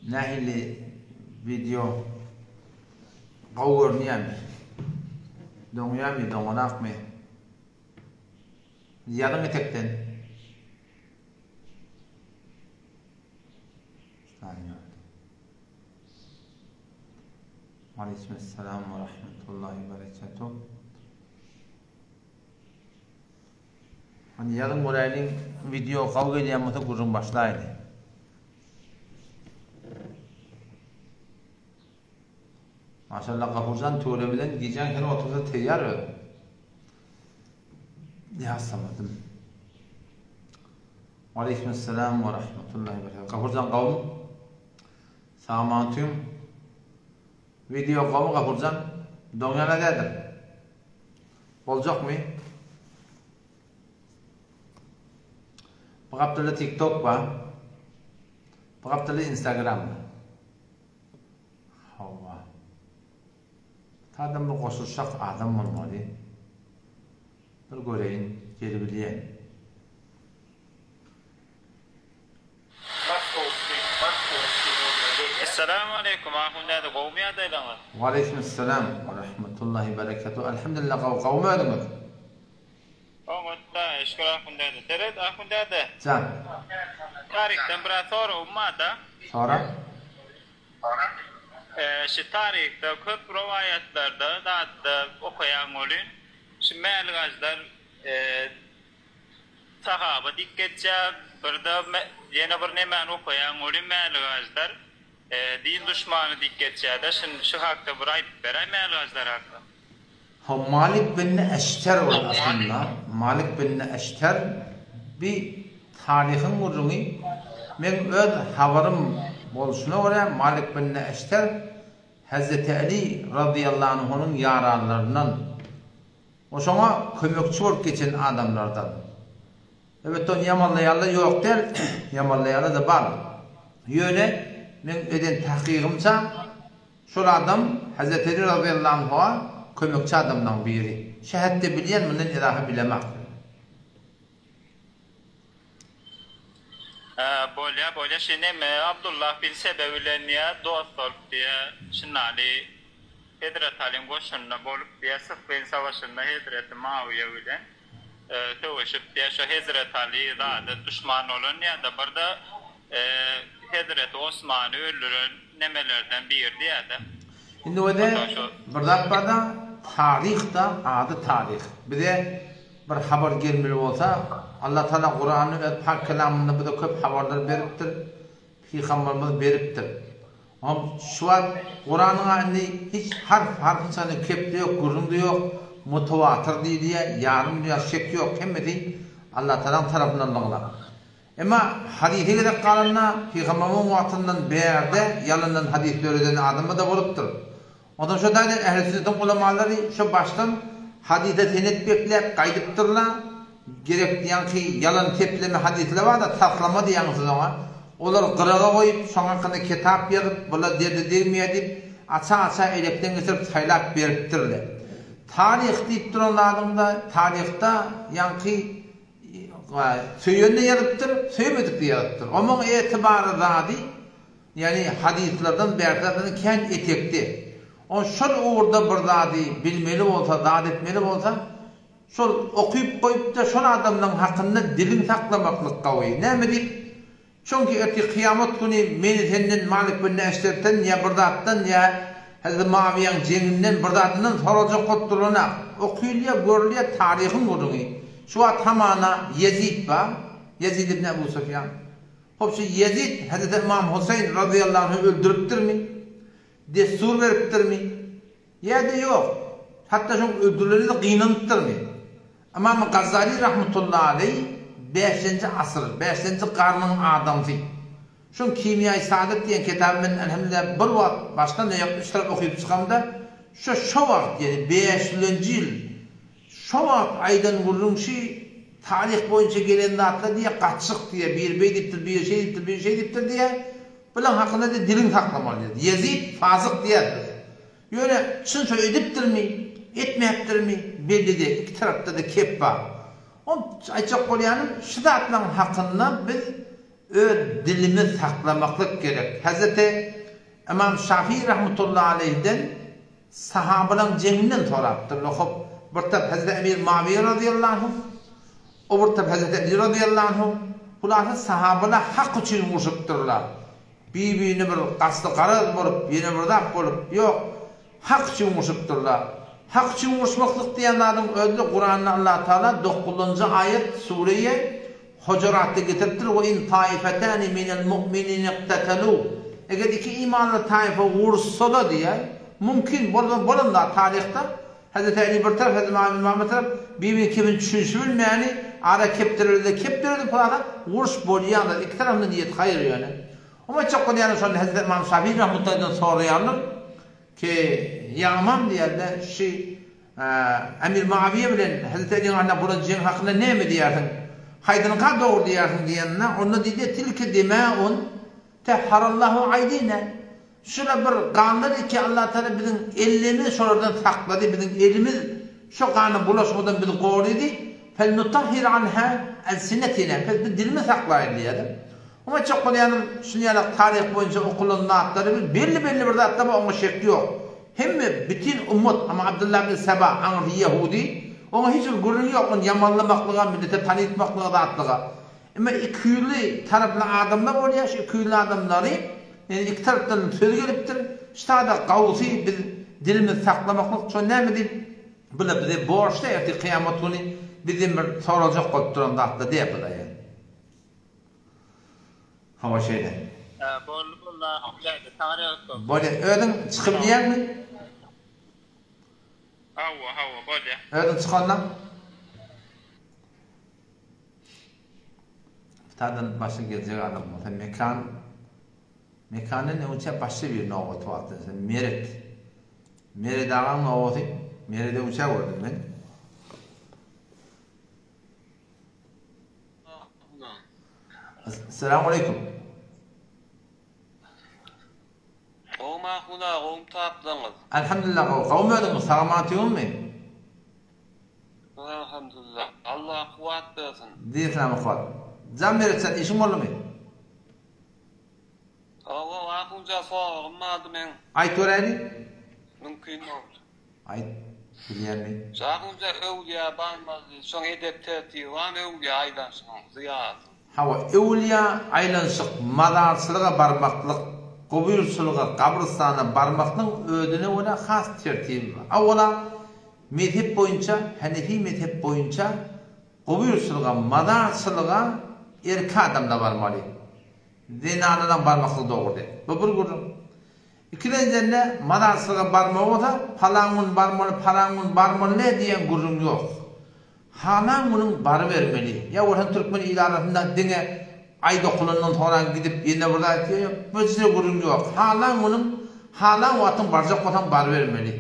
Nähili wideo gowy görünýärmi? Doňýarmy, doňanakmy? Ýazyň etekden. Aleýkumessalam we rahmetullahi we berekatuh. Hany ýazyň göräýliň wideo gowy gelýän bolsa gürrüň başlaýly. Maşallah Gafurjan tüwelemeden gijäň her otursa teýýar öz. Ýasamadym. Aleýkumessalam we rahmetullahi we berekatuh. Gafurjan gowmy? Sag-aman otyň. Wideo gowy Gafurjan. Doňýan-a däldir. Boljakmy? Bu gapdalda TikTok bar. Bu gapdalda Instagram bar. Hawa. Adam bir goşulşak adam bolmaly. Bir göreýin, gelibilýän. Essalamu aleýkum ahun däde gowmy ýagdaýlaňyz. Waleýkim essalam we rahmetullahi berekatuh Elhamdülillah gowy gowmy özüňiz. Oňat Hudaýa şükür ahun däde. Seret ahun däde. Jan. Taryhdan biraz soragym barda. Sora. Şu taryhda köp rowaýatlarda zatda okaýaň welin şu Mälik Ajdar Sahaba diýip geçýär. Birde ýene bir nemäni okaýaň welin Mälik Aždar din duşmany diýip geçýärde. Şuny şu hakda bir aýdyp beräý Mälik Aždar hakda. Ho Malik bin Eşter ol aslynda Malik bin Eşter bi taryhyň gürrüňi meň öz habarym bolşuna görä Malik bin Eşter Hezreti Eli razyýallahu anhunyň ýaranlaryndan O şoňa kömekçi bolup geçen adamlardan. Elbetde ony ýamanlaýanlar ýok däl, ýamanlaýanlar-da bar. Ýöne meň eden tahkygymça şol adam Hezreti Eli razyýallahu anhu'a kömekçi adamlaryň biri. Şu hetde bilýän mundan izahy bilemak. Hä bolýa bolýa şi neme Abdullah bin Sebe bilen diýä dost bolup diýä şinali Hezreti Alyň goşunynda bolup diýä Syffyn savaşynda Hezreti Mawiýa bilen söweşip diýä şo Hezreti Aly zada duşman bolan diýä-de birde Hezreti Osmany öldüren nemelerden biri diýä-de. Indi özi bir zat barda taryhda ady taryh bize Bir habar gelmeli bolsa, Allah Tagala Kuranda öz pak kelamynda bize köp habarlar beripdir, Pygamberimiz beripdir. Oňam şu wagt Kuranyň-a indi hiç harf harfyň içinde kep-de ýok, gürrüň-de ýok, mutawatyr diýilýär, ýarym dünýä şek ýok, hemmesi Allah Tagalaň tarapyndanlygyna. Emma hadysa gezek galanda, Pygamberimiziň wagtyndan bärde ýalandan hadys döreden adamlar-da bolupdyr. Onsoň şo taýdan ähli-sünnetiň ulamalary şo başdan hadysa senet bekläp gaýdypdyrlar, gerek ýaňky ýalan tepleme hadyslar bar-da, taslama diýýäňiz siz oňa, olary gyraga goýup, şoň hakynda kitap ýazyp, bular derde degmeýär diýip, aça-aça elekden geçirip saýlap beripdirler. Taryh diýip duran zadyňda, taryhda ýaňky söýen-de ýazypdyr, söýmedik-de ýazypdyr. Omuň etibarly zady, Ýagny hadyslardan bärsi zatlary kän etekde. On şol ugurda bir zady bilmeli bolsa, zat etmeli bolsa, şol okyp goýupda şol adamlaň hakynda diliň saklamaklyk gawy. Näme diýip? Çünki ertir kyýamat güni meni senden Malik bin Eşterden ýa bir zatdan ýa Hezreti Muawiýaň jeňinden bir zadyndan sorajak bolup durlanak. Okylýa, görülýä taryhyň gürrüňi. Şu wagt hamana Ýezid bar. Ýezid ibn Ebu Sufýan. Hop şu Ýezit Hezreti Ymam Huseýn razyýallahu anhu öldüripdirmi? Dessur beripdirmi? Ýa-da ýok? Hatda şoň öldürilenine gynanypdyrmy? Ymam Gazali rahmetullahi aleý bäşinji asyr, bäşinji garnyň adamsy. Şoň Kimýaýy Saadet diýen kitaby men elhamdülillah bir wagt başdan aýak üç tarap okyp çykamda şo şo wagt ýani bäşlenji ýyl Şo wagt aýdan gürrüň şi taryh boýunça gelen zatlar diýýär, gaçyk diýýär, biri beý diýipdir, biri şeý diýipdir, biri şeý diýipdir diýýär. Bulaň hakynda diýýär diliňi saklamaly diýýär. Ýezit fasyk diýýär biz. Ýöne çyn şo edipdirmi, etmäpdirmi belli däl. Iki tarapda-da kep bar. Ol aýtjak bolýanym şu zatlaryň hakynda biz. öz dilimiz saklamaklyk gerek. Hezreti Ymam Şafii rahmetullahi aleýhden sahabalaň jeňinden sorapdyrlar. Hop, bir tarap Hezreti Emir Muawiýe razyýallahu anhu, o bir tarap Hezreti Eli razyýallahu anhu. Hulasy sahabalar hak üçin urşupdyrlar. Bir-birine bir gasty garaz bolup, ýene bir zat bolup, ýok. Hak üçin urşupdyrlar. Hak üçin uruşmaklyk diýen zadyň özi-de Kuranda Allatagala dokuzynjy aýat sureýe Hujuratda getiripdir, Ve in taifetani minel mu'minine iqtetelu Eger iki imanly taýfa uruşsala diýýär, mümkin bolman bolan zat taryhda, Hezreti Eli bir tarap, Hezreti Muawiýe bin bir tarap, bir-biriniň kebini düşünişibilmäni ara kepdirildi, kepdirildi pylana uruş bolýan zat, iki tarapyň-da niýeti haýyr ýöne. Oňa aýtjak bolýanym şonda Hezreti Ymam Şafii rahmetullahi soraýarlar ki, ýa ymam diýýärler, şi Emir Muawiýe bilen Hezreti Eliň arasynda bolan jeň hakynda näme diýýärsiň? Haýsynyňka dogry diýýärsiň diýeninde, onda diýdi, Tilke dimaun tehharallahu aýdina. Şular bir ganlar ki Allah Taala biziň elimizi şolardan saklady, biziň elimiz şo gana bulaşmadan bizi gorydy. Felnutahhir anha alsinetina. Biz dilimizi saklaýyn diýýärler. Oňa aýtjak bolýanym, şuny ýalak taryh boýunça okulan zatlary biz belli-belli bir zatlar bar, oňa şek ýok. Hemme, bütin ummat, amma Abdullah ibn Seba, aňyrsy ýehudy, oňa hiç bir gürrüň ýok, ony ýamanlamaklyga, millete tanytmaklyga, zatlyga. Emma ikiýüzli taraply adamlar bolýar, şu ikiýüzli adamlary, ýagny iki tarapdan söz gelipdir, şu sada gawusy biz dilimizi saklamaklyk, şo näme diýip, bu-da bize borçly, ertir kyýamat güni bizden bir soraljak bolup duran zatlar däl bu-da ýagny. Hawa şeýle. Boldy boldy ahun saňa rehmet bolsun. Bolýa özüň çykybilýäňmi? Hawa hawa bolýa. Özüň çykanda? Tadan başga geljek adam bolsa Mekan Mekandan öňçä başga bir nobaty bardy. Meret. Meret agaň nobaty Merede öňçä gördüm men. Esselamu aleýkum. Gowy Mahmut aga gowmy tapdyňyz. Elhamdülillah gowy. Gowmy özüňiz sag-aman tüwüňmi? Elhamdülillah. Allah kuwwat bersin. Diýsene kuwwat. Jan Meretjan işiň boldumy? Hawa Mahmutjan soragym bardy meň. Aýt göräýli. Mümkin bolsa. Aýt, bilýänmi? Şahymja öwlüýä barmazdy, şoň edep-tertibi barmy öwlüýä aýlanyşygyň, zyýaratyň? Hawa, öwlüýä aýlanyşyk, mazarçylyga barmaklyk, gubyrçylyga, gabrystana barmaklygyň özüne görä has tertibi bar. Awala, mezhep boýunça, hanefi mezhep boýunça gubyrçylyga, mazarçylyga erkek adamlar barmaly. Zenanlaryň barmaklygy dogry däl. Bu bir gürrüň. Ikilenjende mazarçylyga barmaly bolsa, palan gün barmaly, palan gün barmaly ne diýen gürrüň ýok. Halan günüň barybermeli. Ýa bolsa türkmen il arasynda diňe aý dokulandan soňra gidip ýene bir zat diýen ýok. Birje gürrüň ýok. Halan günüň, halan wagtyň barjak bolsaň barybermeli.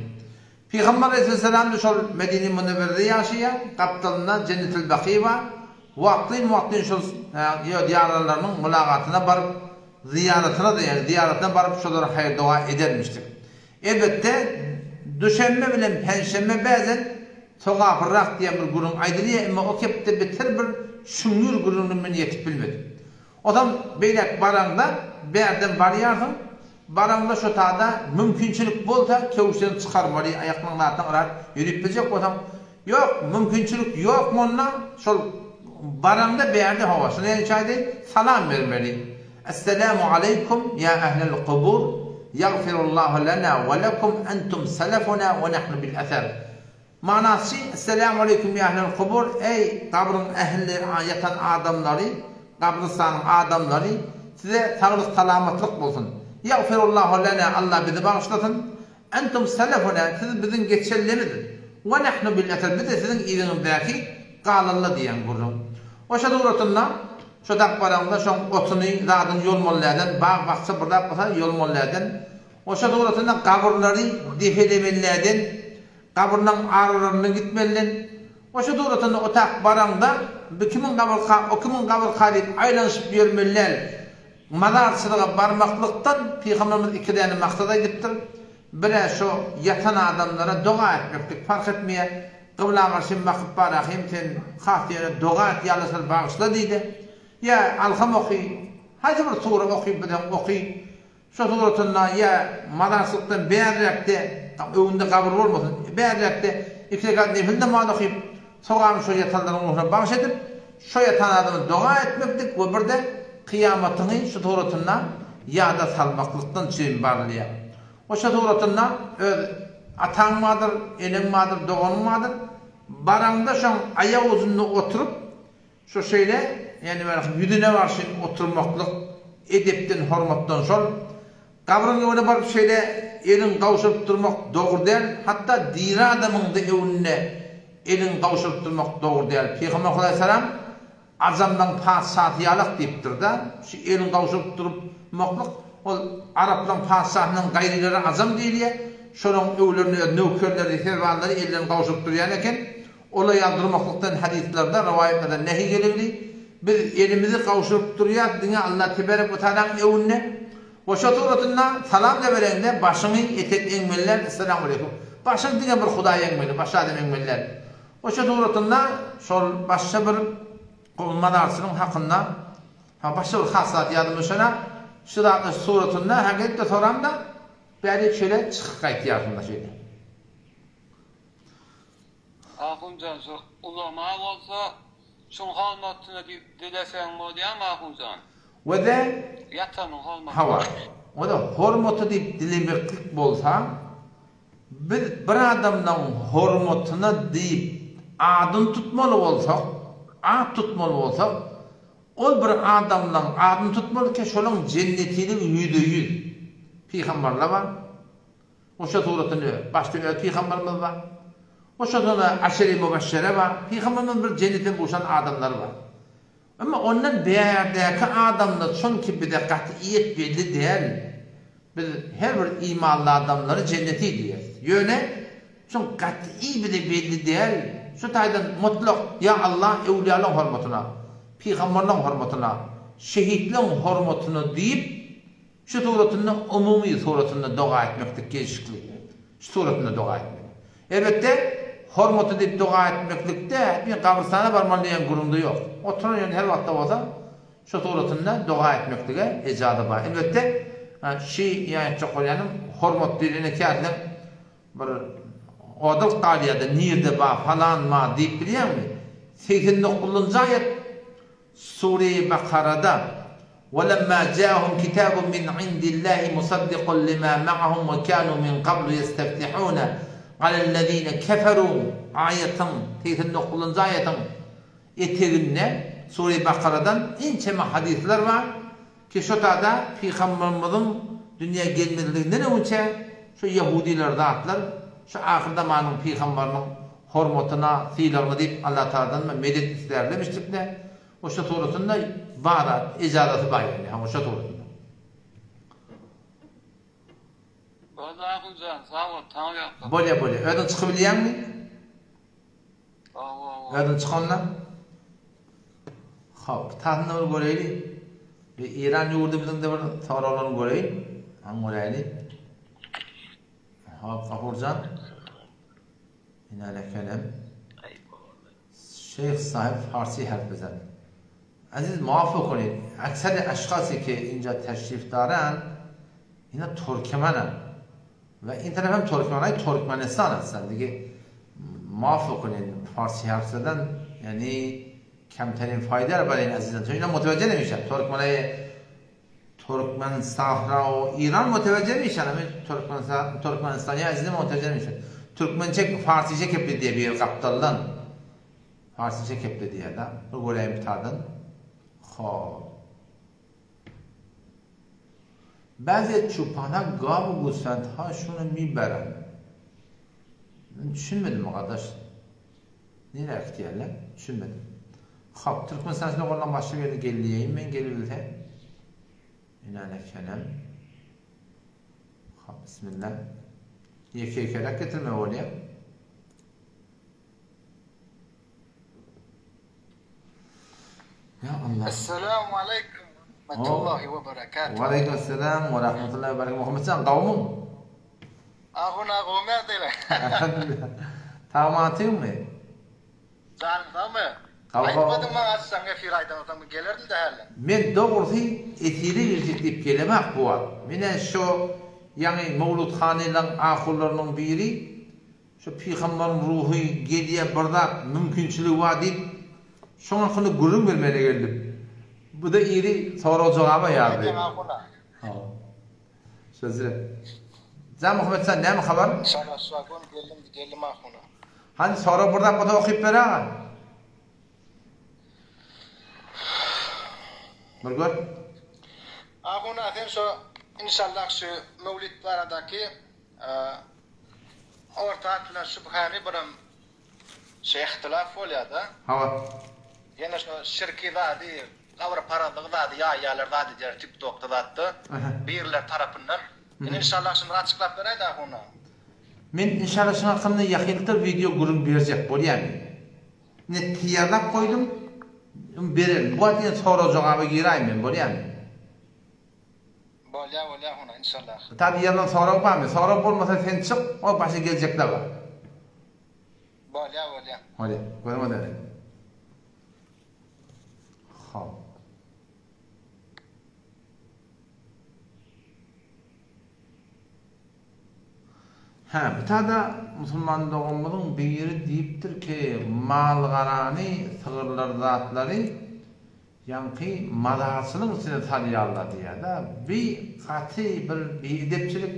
Pygamber aleýhissalam-da şol Medine Münewwerede ýaşaýar, gapdalynda Jennetil Baky bar. Wagtlyn-wagtlyn şol öz ýaranlarynyň mylagatyna baryp, zyýaratyna-da, ýagny zyýaratyna baryp şolara haýyr-doga edermişdik. Elbetde, duşenbe bilen penşenbe bäzen sogaplyrak diýen bir gürrüň aýdylýar, emma o kepde beter bir çuňňur gürrüňine men ýetip bilmedim. Ozal beýläk baraňda bärden barýarsyň, baraňda şo tada mümkinçilik bolsa köwüşlerini çykarmaly, aýaklaryň zadyna rahat ýörüp biljek bolsaň, ýok, mümkinçilik ýok monda şol baraňda bärde hawa, şuny ýene aýdaýyn, salam bermeli. Esselamu aleýkum ýa ehlel kubur, ýagfirullahu lena we lekum entum selefuna we nahnu bil eser. Manasy, Esselamu aleýkum ýa ehlel kubur, eý, gabryň ähli ýatan adamlary, gabrystanyň adamlary, size saglyk-salamatlyk bolsun. Ýagfirullahu lena, Allah bizi bagyşlasyn. Entum selefuna, siz biziň geçenlerimiz. We nahnu bil eser, biz-de siziň yzyňyzdaky galanlar diýen gürrüň. Oşa suratynda, şo dak baraňda şoň otuny, zadyny ýolmaly däden, bag-bakja bir zat bolsa ýolmaly däden. Oşa suratynda gabyrlary depelemeli däden. Gabrynyň aralaryndan gitmeliden. Oşa suratynda otak baraňda bu kimiň gabryka, o kimiň gabryka diýip aýlanyşyp ýörmeli däl. Mazarçylyga barmaklykdan Pygamberimiz iki däne maksat aýdypdyr. Birä şo ýatan adamlara doga etmeklik parh etmeýär. Gybla garşy bakyp bar ahym sen has ýöne doga et ýa Alla şol bagyşla diýdi. Ýa alham oky. Haýsy bir sure okyp bilseň oky. Şo suratynda ýa mazarçylykdan bärräkde, öňünde gabyr bolmasyn, bärräkde iki rekat nefil namaz okyp, sogabyny şo ýatanlaryň ruhuna bagyş edip, şo ýatan adama doga etmeklik we birde kyýamatyňy şu suratynda ýada salmaklykdan çyn barylýar. We şo suratynda öz ataň bardyr, eneň bardyr, doganyň bardyr, baraňda şoň aýak ujunda oturyp, Şu şeýle, ýagny bir ýüzüne garşy oturmaklyk edepden, hormatdan şol. Gabryň öňüne baryp şeýle eliň gawşuryp durmak dogry däl, hatda diri adamyň-da öňünde eliň gawşuryp durmak dogry däl. Pygamber alaýhyssalam Ajamlaň patyşasy ýalak diýipdir-de, şu eliň gawşuryp durmaklyk, ol araplaň patyşasynyň gaýrylary ajam diýilýär, şolaň öwlerinde öz nökerleri, serbazlary ellerini gawşuryp durýan eken. Ola ýazdyrmaklykdan hadyslarda, rowaýatlarda nähi geligli, biz elimizi gawşuryp durýas diňe Allah teberek we taalaň öwünde we şo suratynda salam-da bereňde başyňy etek eňmeli däl, Esselamu aleýkum. Başyňy diňe bir Hudaýa eňmeli, başga adam eňmeli däl. We şo suratynda şol başga bir mazarçynyň hakynda ha başga bir has zat ýadyma düşenok, şu zatlar suratynda ha gelip-de soramda bäri şeýle çykyp gaýtýarsyň-da şeýle. Ahunjan şu ulama bolsa şuň hormatyna diýip dileseň bolýamy Ahunjan? We-de Ýatanyň hormatyna. Hawa. We-de hormaty diýip dilemeklik bolsa, biz bir adamlaň hormatyna diýip adyny tutmaly bolsak, at tutmaly bolsak, ol bir adamlaň adyny tutmaly ki, şolaň jennetiligi ýüzde-ýüz. Pygamberler bar. Goşa suratyny başda öz pygamberimiz bar. Goşa sonra aşeri mübeşşere bar. Pygamberimiz bir jennete buşan adamlar bar. Emma ondan bärdäki adamlar çünki bize gatyýet belli däl. Biz her bir imanly adamlary jenneti diýeris. Ýöne çünki gaty bize belli däl. Şu taýdan mutlak ýa Allah öwliýalaryň hormatyna, pygamberleriň hormatyna, şehitleň hormatyna diýip Şu suratynda umumy suratynda doga etmeklik gelşikli. Şu suratynda doga etmek. Elbetde, hormaty diýip doga etmeklikde bir gabrystana barmaly diýen gürrüňde ýok. Oturan ýerinde her wagtda bolsa şu suratynda doga etmeklige ejaza bar. Elbetde, şi ýa aýtjak bolýanym, hormat diýlende käsine bir odyl galýar-da, nirde bar, falan bar diýip bilýäňmi? 89-njy aýat Sure-i Bakarada, Welemma ja'ahum kitabun min indillahi musaddiqun lima ma'ahum we kanu min qablu yesteftihune alellezine keferu aýatyň, 89-njy aýatyň eteginde Sure-i Bakaradan ençeme hadyslar bar ki şo tada Pygamberimiziň dünýä gelmezliginden öňçe şo ýahudylar zatlar şo ahyrzamanyň pygamberiniň Hormatyna, sylagyna diýip Allatagaladan medet islärlemişdikde, oşa suratynda bar zat, ejazasy bar ýagny, ha oşa suratynda. Boldy Ahunjan, sag bol, taňa ýalkasyn. Bolýa, bolýa. Özüň çykybilýäňmi? Hawa, hawa. Özüň çyk onda. Hop, tasynda bir göreýli. Bir Eýran ýurdumyzyň-da bir soraglaryny göreýin. Haň göräýli. Hop, Gafurjan. شیخ صاحب فارسی حرف بزن عزیز معاف کنید اکثر اشخاصی که اینجا تشریف دارن اینا ترکمنن و این طرف هم ترکمن های ترکمنستان هستن دیگه معاف کنید فارسی حرف زدن یعنی کمترین فایده رو برای این عزیزان چون اینا متوجه نمیشن ترکمن های ترکمن صحرا و ایران متوجه میشن همین ترکمن ترکمنستانی عزیز متوجه میشن Türkmençe farsça kepli diye bir gapdaldan farsça kepli diye da bu göreyim bir tadan Hop. بعضی چوپانا گاو و گوسفندهاشون رو میبرن. Düşünmedim kardeş. Nereye ihtiyarlar? Düşünmedim. Hop, Türkmenistan'da olan başka bir yere geleyim ben gelebilse. İnane kenem. Hop, bismillah. Ýeke ýekeräk getirme bolýa. Ya Allah. Esselamu aleýkum we rahmetullahi we berekatuh. We aleýkum esselam we rahmetullahi we berekatuh. Muhammet jan gowmyň? Ahun aga gowmy ýagdaýlar? Elhamdülillah. Tagam atyňmy? Janyň sagmy? Aýtmadyň maňa açsaň efir aýdansoň men gelerdim-dä häli. Men dogrusy efire girjek diýip gelemak bu wagt. Menä şo ýaňy Mowludhanylaň ahunlarynyň biri şo pygambaryň ruhy gelýä bir zat mümkinçiligi bar diýip şoň hakynda gürrüň bermäne geldim. Bu-da iri sorag-jogaba ýazdy. Aýtsaň ahuna. Hawa. Sözle. Jan Muhammetjan näme habar? Şabaşa gön geldim geldim ahuna. Hany sorag bir zat bolsa okyp ber aga. Bir gör. Ahuna sen şo inşallah şu möwlit baradaky orta atylan şübhäni birem şu ihtilaf bolýada. Hawa. Ýene şo şirki zady Gabyrparazlygy zady ýaýýarlar zat edýär tik tokda zatda birler tarapyndan. Indi inşallah şuny bir açyklap beräýdä ahuna. Men inşallah şuň hakynda ýakynda wideo gürrüň berjek bolýan. Ine taýýarlap goýdum. Bererin. Bu wagt ýene sorag jogaba giräýin men bolýamy? Bolýa bolýa ahuna inşallah. Bu taýda ýazylan sorag barmy? Sorag bolmasa sen çyk, o başga geljekler bar. Bolýa bolýa. Bolýa. Görüň edeli. Hop. Hä, bu tada musulman doganymyzyň biri diýipdir ki, mal-garany, sygyrlar zatlary ýaňky mazarçylyň içine salýarlar diýýär-de. Bi gaty bir biedepçilik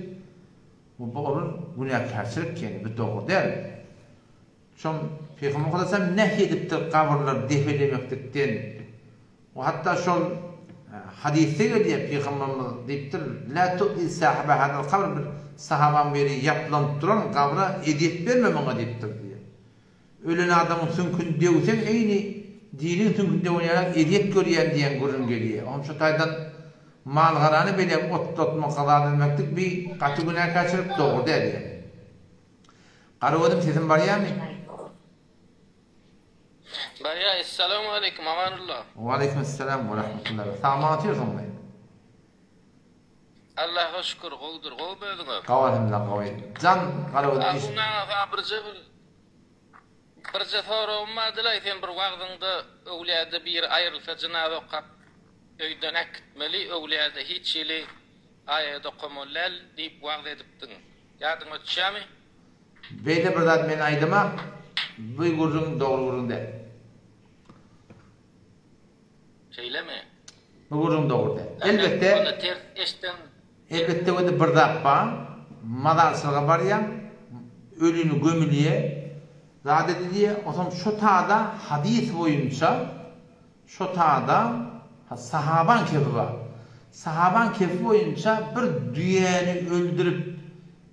we bu olar günäkärçilik ýagny bu dogry däl. Şoň Pygamber Mukaddes nähi edipdir gabyrlary depelemeklikden we hatda şol hadysda gelýär Pygamberimiz diýipdir, La tu'zi sahiba hadal kabr bir sahabaň biri ýaplanyp duran gabra ezýet berme muňa diýipdir diýýär. Ölen adamyň süňküni döwseň eýni diriň süňküni döwen ýaly ezýet görýän diýen gürrüň gelýär. Oňa şo taýdan mal-garany bele otlatmak, azap etmeklik bi gaty günäkärçilik dogry däl diýýär. Garagözüm sesim barýamy? Barýa Essalamualeýkum Amanulla. Waleýkim essalam we rahmetullah. Sagman otyrsyňmy? Allaha şükür gowudyr gowy özüňem. Gowy alhamdulillah gowy. Jan Garagözüm iş. Ahun aga birje bir birje soragym bardylaý sen bir wagzyňda öwlüýäde biri aýrylsa jynaza okap öýden äkitmeli öwlüýäde hiç hili aýat okamaly däl diýip wagyz edipdiň. Ýadyňa düşýärmi? Beýle bir zat men aýdamak, bu gürrüň dogry gürrüň däl. Şeýlemi? Bu gürrüň dogry däl. Elbetde, Onda ters eşden. Elbetde weli bir zat bar, mazarçylyga barýaň, ölini gömülýä, zat edilýä, onsoň şo tada hadys boýunça Şo tada sahabaň kefi bar. Sahabaň kefi boýunça bir düýäni öldürip,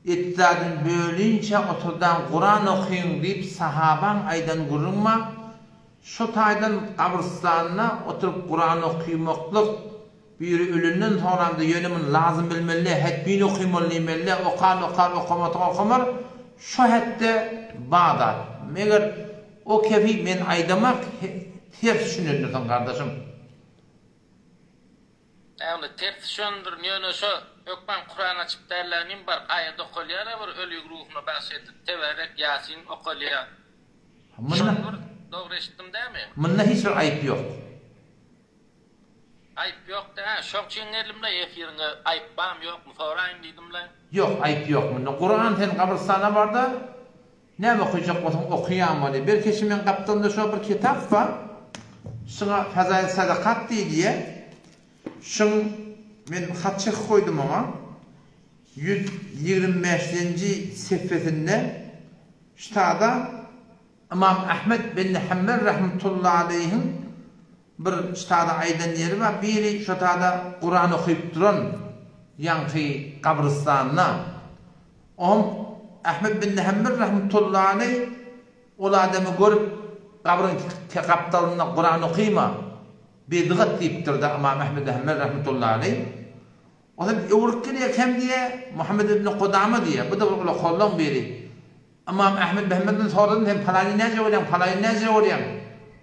et zadyny bölünçä oturdaň Kuran okyň diýip sahabaň aýdan gürrüň bar. Şo taýdan gabrystanda oturyp Kuran okymaklyk biri ölenden soňramda ýöne muny lazym bilmeli hetmin okymaly diýmeli okan okar okamadyk okamar şo hetde bar zat. Meger O kefi men aýdamak ters düşünendirsiň gardaşym. Ýagny ters düşünendirin ýöne şo hökman kuran açyp dällänim bar aýat okalýara bir öli ruhuna bagş edip teberek ýasin okalýa Munda şony bir dogry eşitdim dämi? Munda hiç bir aýyp ýok. Aýyp ýok dä şoň üçin geldimle efiriňe aýyp barmy ýokmy soraýyn diýdimle. Ýok aýyp ýok munda kuran sen gabrystana barda Näme okyjak bolsaň okaýaň weli. Belki şu meň gapdalymda şo bir kitap bar. Şuňa Fazail Sadakat diýilýär. Şuň men hat çekip goýdum oňa. 125-nji sefesinde ştada Ymam Ahmet bin Hanbel rahmetullahi aleýhiň bir ştada aýdan ýeri bar. Biri şo tada Kuran okyp duran ýaňky gabrystanda. Oňam Ahmet bin Hanbel rahmetullahi aleý ol adamy görüp gabryň gapdalynda Kuran okyma, bidgat diýipdir-de Ymam Ahmet bin Hanbel rahmetullahi aleý. Onam öwrüp gelýär kem diýýär, Muhammet ibn Kudama diýýär. Bu-da bir ulakanlaň biri. Ymam Ahmet bin Hanbelden soradym, sen palaýyny näce görýäň, palaýyny näce görýäň?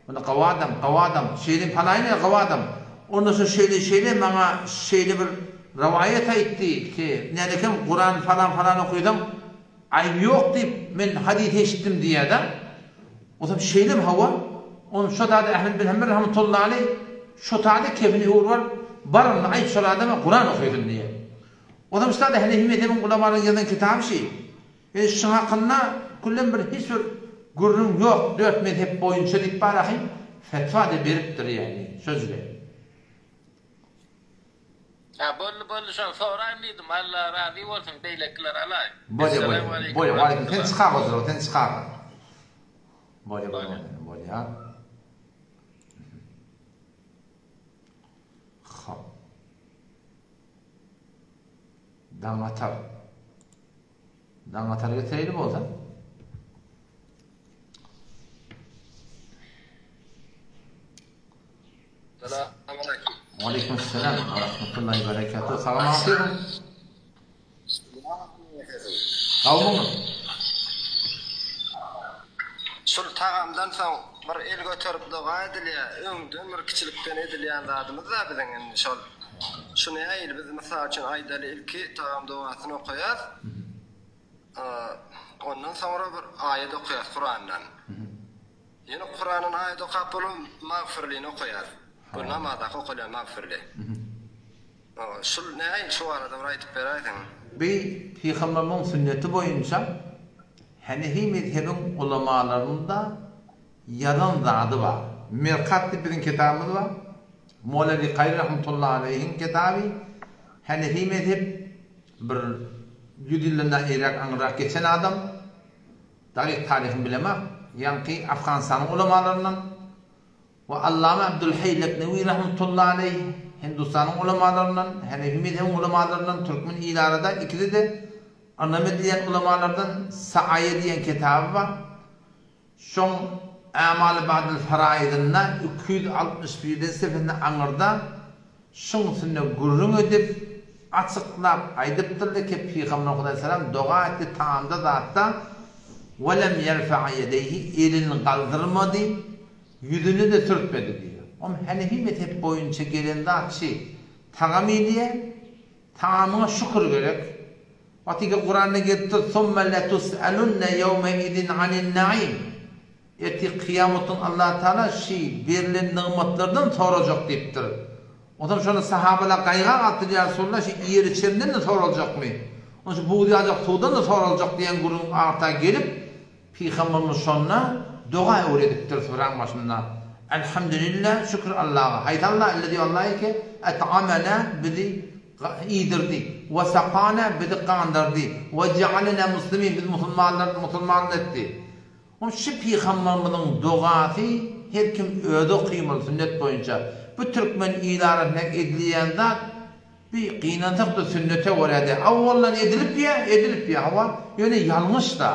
Onda gawy adam, gawy adam, şeýle palaýy näme gawy adam. Onda şu şeýle şeýle maňa şeýle bir rowaýat aýtdy ki, nädekem Kuran falan falan okysaň aýby ýok diýip men hadys eşitdim diýýär-de. Onsoň şeýlemi hawa? Ony şo zady Ahmet bin Hanbel rahmetullahi aleýh şo zady kefini öwrüp alyp, bar indi aýt şol adama Kuran okysyn diýýär. Onsoň şu zady Hanefi mezhebiň ulamalaryň ýazan kitaby şi. Indi şuň hakynda küllen bir hiç bir gürrüň ýok, dört mezhep boýunça diýip bar ahym fetwa-da beripdir ýagny şo jüre. Hä boldy boldy şony soraýyn diýdim Alla razy bolsun beýlekiler alaý. Bolýa bolýa bolýa waleýkim sen çykar hozir sen çykar. Bolýa bolýa bolýa. Hop. Daňatar. Daňatar getireýli bolsa. Salam Aleyküm selam ve rahmetullahi ve berekatuhu. Salam aleyküm. Gawmyň. Şul tagamdan soň bir el göterip doga edilýär. Öňden bir kiçilikden edilýän zadymyz-da biziň indi şol. Şu nähili biz mysal üçin aýdaly ilki tagam dogasyny okaýas. Ondan soňra bir aýat okaýas Kurandan. Ýene Kurandan aýat okap bolup Magfirlini okaýas. Bu namazdaky okalýan Magfirli. Şul nähili şu barada bir aýdyp beräýseň. Bi Pygamberimiziň sünneti boýunça Hanefi mezhebiň ulamalarynda ýazan zady bar. Mirkat diýip biziň kitabymyz bar. Mowlany Kaýry rahmetullahi aleýhiň kitaby. Hanefi mezhep bir ýüz ýyldan da eýräk aňryrak geçen adam. Dagyk taryhyny bilemok. Ýaňky Afganystanyň ulamalaryndan. We Allama Abdulhaý Leknewi rahmetullahi aleýh Hindustanyň ulamalaryndan, Hanefi mezhebiň ulamalaryndan, türkmen il arada ikisi-de ynam edilýän ulamalardan Saaýa diýen kitaby bar. Şoň Amaly ba'dil faraidynda 261-nji sefesinde aňyrda Şuň üstünde gürrüň edip, açyklap aýdypdyrdy ki, Pygamber Hudaýsalam doga etdi taamda zatda, Welem ýerfe'a ýedeýhi, elini galdyrmady, ýüzüni-de sürtmedi diýýär. Om Hanefi mezhep boýunça gelen zat şi, tagam iýilýär, tagamyňa şükür gerek. Wagtyky Kuranda gelipdir, Summe letus'elunne ýewmeizin anin naim. Ertir kyýamatyn Allatagala şi berlen nygmatlardan sorajak diýipdir. Onsoň şonda sahabalar gaýga galdylar, Ýa Resulallah, şi iýer-içenden-de soraljakmy? Onsoň şi buz ýaljak suwdan-da soraljak diýen gürrüň arta gelip, Pygamberimiz şonda doga öwredipdir süräň başynda, Elhamdülillah, şükür Allaha, haýsy Alla, Ellezî Allahy ki, et'amena, bizi iýdirdi, we sakana, bizi gandyrdy, we jealena muslimin, bizi musulmanlar, musulman etdi. Ol şu pygamberimiziň dogasy her kim özi okymaly sünnet boýunça. Bu türkmen il arasynda edilýän zat bi gynansakda sünnete görä däl. Awwaldan edilip ýa edilip ýa hawa ýöne ýalňyş da.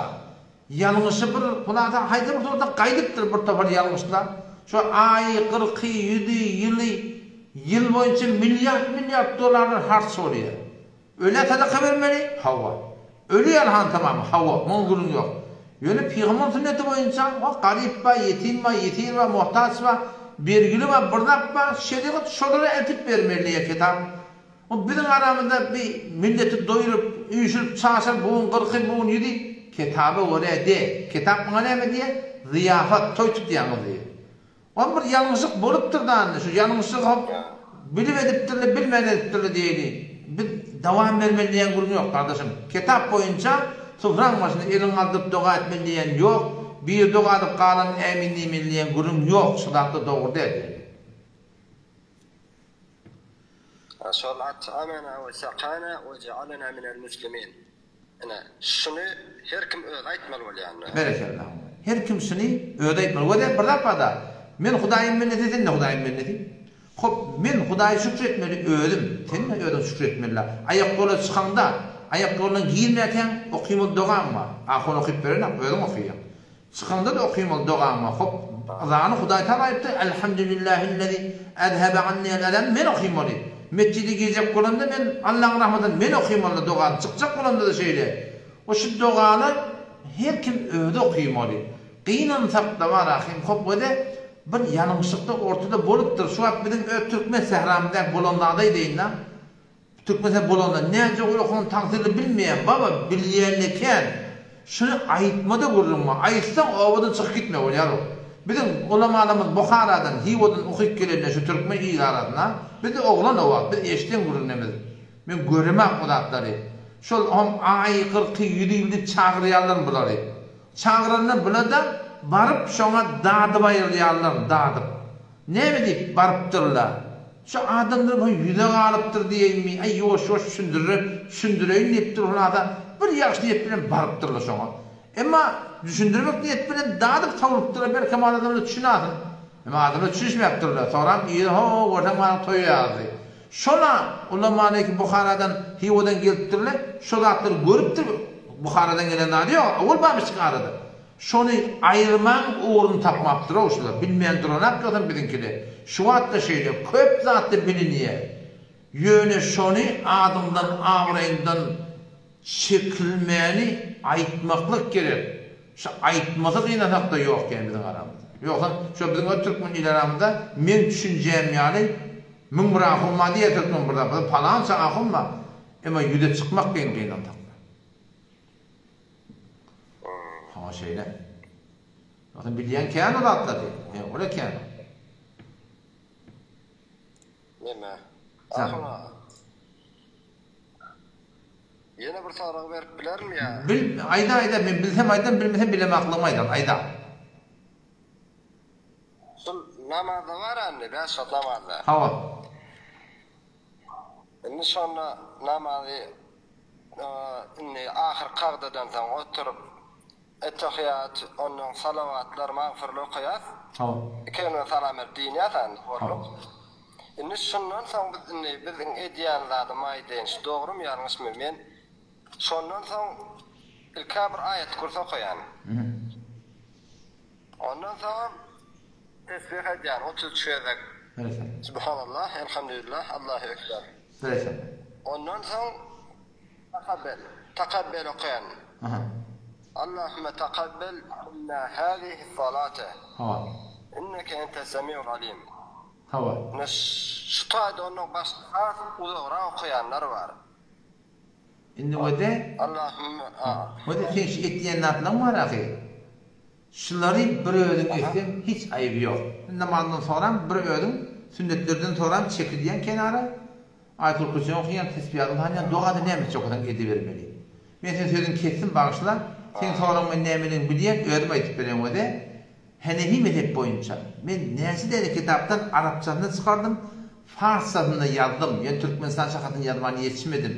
Ýalňyşy bir hulasa haýsy bir suratda gaýdypdyr bir topar ýalňyşlar. Şu aýy, gyrky, ýüzi, ýyly ýyl boýunça milliard milliard dollarlar harç bolýar. Ölä sadaka bermeli? Hawa. Öli ýaly han tamam? Hawa. Muňa gürrüň ýok. Ýöne pygamber sünneti boýunça, wah, garyp bar, ýetim bar, ýesir bar, muhtaç bar, bergili bar, bir zat bar, şerigat şolara eltip bermeli diýýär kitap. O biziň aramyzda bi milleti doýrup, üýşürip, çaşyryp, bu gün gyrky, bu gün ýüzi, kitaba görä de. Kitap muňa näme diýýär? Zyýafat, toý tutýaňyz diýýär. Ol bir ýalňyşlyk bolupdyr-da indi, şu ýalňyşlygy hop bilip edipdirler, bilmän edipdirler diýeli. Biz dowam bermeli diýen gürrüň ýok, gardaşym. Kitap boýunça sufraň başynda eliňi galdyryp doga etmeli diýen ýok, biri doga edip galany ämin diýmeli diýen gürrüň ýok, şu zatlar dogry däl diýeli. Şol at'amena we sakana we jealena minel muslimin. Ine, şuny her kim özi aýtmaly bolýar indi. Berekella. Her kim şuny özi aýtmaly. Wede bir zat barda. Men Hudaýyň bendesi, sen-de Hudaýyň bendesi. Hop, men Hudaýa şükür etmeli özüm, sen-de özüň şükür etmeli. Aýak ýola çykaňda, aýak ýoluna girmäkäň okymaly dogaň bar. Ahun okyp berenok, özüň okaýaň. Çykaňda-da okymaly dogaň bar. Hop, yzany Hudaý Tagala aýtdy, Elhamdülillahillezi ezhebe anniel elem, men okymaly. Metjide girjek bolamda men Allaň rahmatyny men okymaly dogany, çykjak bolamda-da şeýle. We şu dogany her kim özi okymaly. Gynansakda bar ahym, hop we-de bir ýalňyşlykda ortada bolupdyr. Şu wagt biziň öz türkmen sähramyzdaky bolan zady aýdaýyn-da. Türkmense bolanda näce uly tagsyryny bilmeýän baba bilýände kän. Şuny aýtmada gürrüň bar. Aýtsaň obadan çykyp gitme bolýar o. Biziň ulamalarymyz Buharadan, Hiwadan okyp gelende şu türkmen il arasynda, biz oglan o wagt, biz eşiden gürrüňimiz. Men göremak o zatlary. Şol hom aý gyrky ýüzi diýip çagyrýarlar bulary. Çagyranda bula-da baryp şoňa dadyp aýrylýarlar, dadyp. Näme diýip barypdyrlar? Şu adamlar bu ýüze galypdyr diýeýinmi, aý ýuwaş-ýuwaş düşündirer, düşündireýin diýipdir hulasa, bir ýagşy niýet bilen barypdyrlar şoňa. Emma düşündirmek niýet bilen dadyp sowlupdyrlar, belkem adamlar düşünasin. Emma adamlar düşünişmäpdirler. Soňram yzy ho-o görseň manyň toýa ýazdy. Şol-a ulama-leýki Buharadan, Hywadan gelipdirler, şo zatlary görüpdir, Buharadan gelen zady ýok, owal barmyşdyk arada. Şony aýyrmaň ugruny tapmapdyr-ow şular, bilmän duranak ýogsam biziňkide. Şu wagt-da şeýle, köp zatda bilinýär. Ýöne şony adyňdan, abraýyňdan Çekilmäni aýtmaklyk gerek. Şu aýtmasy gynasakda ýok ýa biziň aramyzda. Ýogsam şo biziň öz türkmen il aramyzda meň düşünjäm ýaly 1001 ahun bar diýýär türkmen bir zat. Palança ahun bar. Emma ýüze çykmak kyn gynansakda. Hawa şeýle. Ýogsam bilýän kän o zatlary. Ýa ola kän. Neme? Ahun Ýene bir sorag berip bilermi ýa? Bil, aýda aýda, men bilsem aýdam, bilmesem bilemaklygymy aýdan, aýda. Şul namazda bar indi, bäş wagt namazda. Hawa. Indi şonda namazy indi ahyr kagdadan soň oturyp Ettehiýat, ondan salawatlar, magfyrly okaýas. Hawa. Iki öňe salam berip dynýas indi horluk. Indi şundan soň biz indi biziň edýän zadym aýdaýyn şu dogrymy ýalňyşmy men şondan soň ilkä bir aýat kürsi okaýan. Ondan soňam tesbih edýän 33 gezek. Berekella. Subhanallah, elhamdülillah, Allahu ekber. Berekella. Ondan soň Takabbel, takabbel okaýan. Aha. Allahümme takabbel minna hazihi salate. Hawa. Inneke entes semiul alim. Hawa. Ine şu taýda ondan başga has uzagrak okaýanlar bar. Indi wede. Allahümme a. Wede seň şu etýän zatlaň bar ahy. Şulary bir özüň etseň hiç aýby ýok. Namazdan soňram bir özüň sünnetlerden soňram çekilýäň kenara. Aýatul Kürsini okaýaň, tesbihatyňy sanýaň, dogada näme etjek bolsaň edibermeli. Men seň sözüňi kesdim bagyşla. Seň soragyň men nämedigini bilýän, özüm aýdyp bereýin wede. Henefi mezhep boýunça men näçe däne kitapdan arapçasyny çykardym, farsçasyny-da ýazdym, ýöne türkmenistança hatyny ýazman ýetişmedim.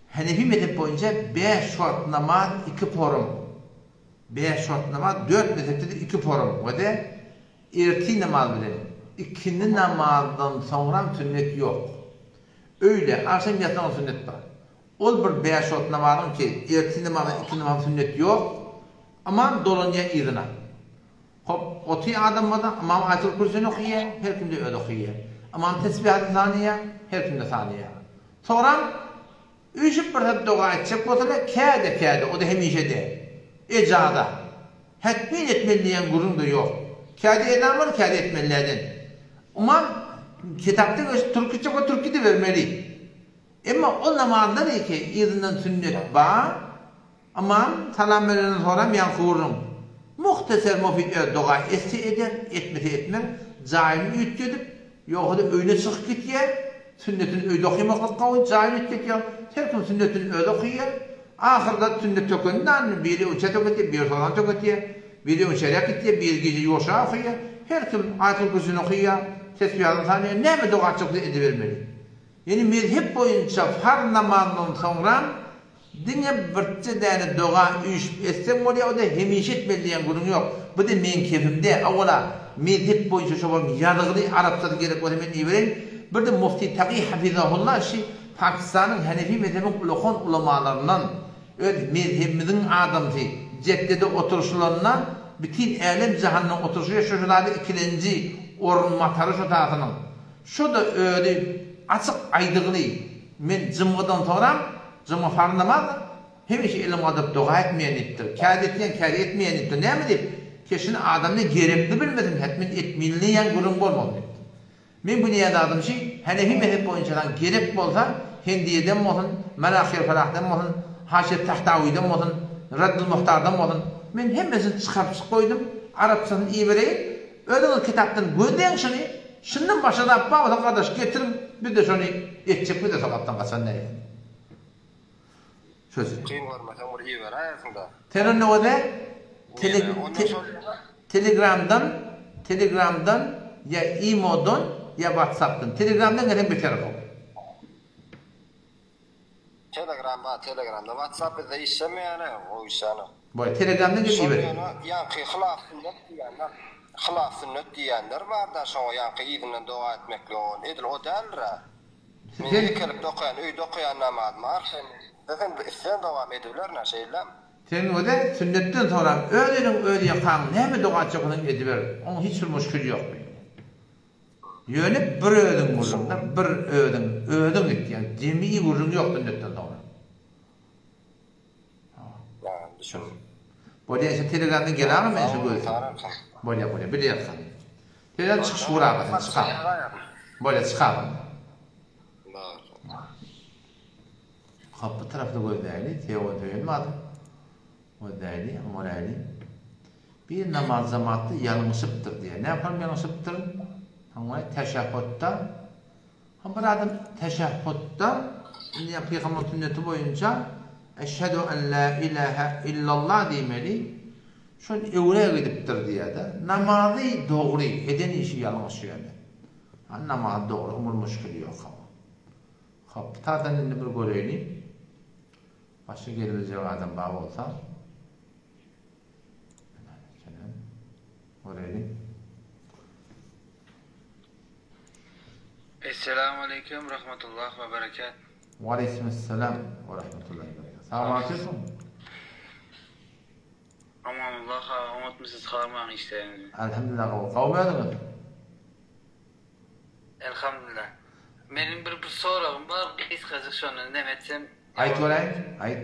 Henefi mezhep boýunça bäş wagt namaz iki porum. Bäş wagt namaz dört mezhepde-de iki porum we-de ertir namaz bilen ikindi namazdan soňram sünnet ýok. Öýle, agşam ýatsaňam sünnet bar. Ol bir bäş wagt namazyň ki ertir namaz bilen ikindi namaz sünnet ýok. Ymam dolanýar yzyna. Hop, oty adam bolsa ymam Aýatul Kürsini okaýar, her kimde özi okaýar. Ymam tesbihatyny sanaýar, her kimde sanaýar. Soňram Üýşüp bir zat doga etjek bolsalar, käde-käde, o-da hemişe däl. Ejaza. Hetmin etmeli diýen gürrüň-de ýok. Käde ezan bar, käde etmelilerden. Ymam kitapda geçip türkiçe we türki gidibermeli. Emma ol namazlar eke yzyndan sünnet bar. Ymam salam berenden soram ýaňky gürrüň. Muhteser mufid öz doga etse eder, etmese etmez, jaýyny üýtgedip, ýogsa-da öýüne çykyp gitýär, sünnetini öýde okymaklyk gowy, jaýyny üýtgedýär, her kim sünnetini özi okyýar, ahyrda sünnet tökendi dany, biri öňçä töketýär, biri soňran töketýär, biri öňçäräk gitýär, biri gije ýuwaşrak okyýar, her kim Aýatul Kürsini okyýar, tesbihatyny sanýar, näme doga etjek bolsa edibermeli. Ýöne mezhep boýunça farz namazyndan soňram Diňe birje däne doga üýşüp etseň bolýar o-da hemişe etmeli diýen gürrüň ýok. Bu-da meň kepim däl. Owala mezhep boýunça şo bir ýazgyly arapçasy gerek bolsa men ibereýin. Bir-de Mufti Taky hafizahullah şi Pakistanyň Hanefi mezhebiň ulakan ulamalaryndan öz mezhebimiziň adamsy Jeddede oturyşylanda bütin älem jahanyň oturyşy şo şo zady ikilenji orunbasary şo tasynyň. Şo-da özi açyk aýdygly men jymgydan soram Juma farz namaz hemişe elim galdyryp doga etmeýän diýipdir. Käde etýän, käde etmeýän diýipdir. Näme diýip? Keşini adamda gerekli bilmesin, hetmen etmeli diýen gürrüň bolmaly diýipdir. Men bu diýen zadym şi, Hanefi mezhep boýunça saňa gerek bolsa, Hendiýeden bolsun, Merahyl Falahdan bolsun, Haşiýet Tahtawydan bolsun, Raddul Muhtardan bolsun, men hemmesini çykaryp çyk goýdum. Arapçasyny ibereýin. Özüňiz kitapdan gözläň şuny. Şundan başga zat bar bolsa gardaş getiriň, biz-de şony etjek, biz-de sogapdan gaçan däl. Söz. Kyn görmeseň bir iberäýersiň-dä. Sen onda gözle Telegramdan, Telegramdan ýa imodan ýa Whatsappdan. Telegramdan gelseň beter gowy. Telegram bar telegramda whatsapp bizde işlemeýänä gowy işlänok. Boý telegramdan gelip Şol ibereýin. ýöne ýaňky hylaf sünnet diýýänler hylaf sünnet diýýänler barda şoňa ýaňky yzyndan doga etmeklik ol edil o däldirä. Men Sen ýekelikde okaýan öýde okaýan namazym arkaýyn islesem islen dogam edibilerin-ä şeýlemi? Sen göze sünnetden soran öz eliň öz ýakaň näme doga etjek bolsaň ediber oň hiç bir muşkili ýok. Ýöne bir özüň gürrüňde bir özüň özüň etýäň jemi gürrüň ýok sünnetden soňra. Bolýa şu telegramdan gel agam men şu gözi. Bolýa bolýa bile ýatsan. Telegram çykyş gur aga sen çyk aga. Bolýa çyk aga. Hop bu tarapda gözläýli Teo söýenmi ady. Gözläýli oňaraýly. Bir namaz jamatda ýalňyşypdyr diýýär. Näme üçin ýalňyşypdyr? Hawa teşehhutda Ha bir adam teşehhutda indi ýa pygamber sünneti boýunça Eşhedü en la ilahe illallah diýmeli. Şol öwre gidipdir diýýär-de. Namazy dogry, eden işi ýalňyş ýöne. Ha namazy dogry, umur muşkili ýok hawa. Hop, tadan indi bir göreýli. Başga gelebiljek adam bar bolsa. Göreýli. Esselamu aleýkum rahmetullah we berekat. Waleýkim essalam we rahmetullahi we berekat. Salam aleýkum. Amanullah aga oňatmysyz harmaň işleriňizi. Elhamdülillah gowy. Gowmy özüňiz? Elhamdülillah. Meniň bir bir soragym bar gysgajyk şony neme etsem. Aýt göräýin, aýt.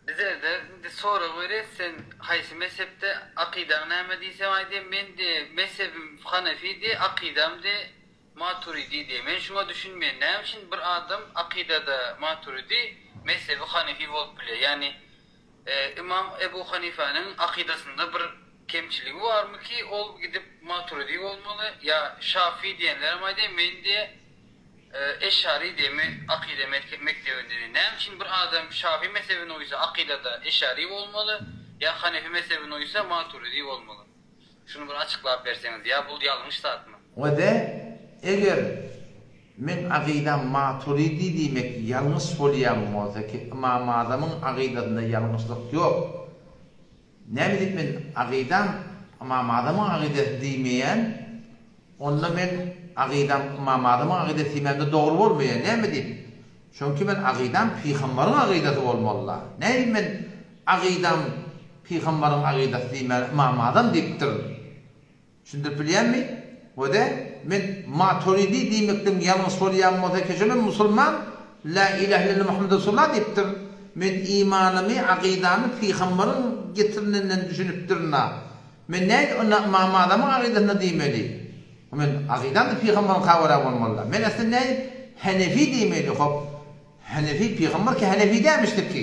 Bizede indi sorag berýär sen haýsy mezhepde akydaň näme diýsem aýdýar men diýe mezhebim hanefi diýe akydam diýe maturidi diýe men şuňa düşünmeýän näme üçin bir adam akydada maturidi mezhebi hanefi bolup bilýär ýagny ymam Ebu Hanifäniň akydasynda bir kemçiligi barmy ki ol gidip maturidi bolmaly ýa şafi diýenlerem aýdýar men diýe Eşari diýemi akyda mekdebinde diýen. Näme üçin bir adam şafi mezhebine uýsa akydada eşari bolmaly ýa hanefi mezhebine uýsa maturidi bolmaly? Şuny bir açyklap berseňiz ýa bul ýalňyş zatmy? We-de eger meň akydam maturidi diýmek ýalňyş bolýan bolsa ki Ymam Azamyň akydasynda ýalňyşlyk ýok. Näme diýip men akydam Ymam Azamyň akydasy diýmeýän, onda men akydam Ymam Azamyň akydasy diýmämde dogry bolmaýar. Näme diýip? Çünki men akydam pygambaryň akydasy bolmalyda. Näme diýip men akydam pygambaryň akydasy diýmän Ymam Azam diýipdirin. Düşündirip bilýänmi? We-de, men Maturidi diýmekligim ýalňyş bolýan bolsa, keşe men musulman, La ilahe illallah Muhammed Resulullah diýipdirin. Men imanymy, akydamy pygambaryň getirinenden düşünipdirin-a. Men nädip onda Ymam Azamyň akydasynda diýmeli? Men akydam-da pygambaryňka görä bolmaly-da. Men aslynda nädip Henefi diýmeli? Hop, Henefi pygambar ki Henefi dämişdir ki.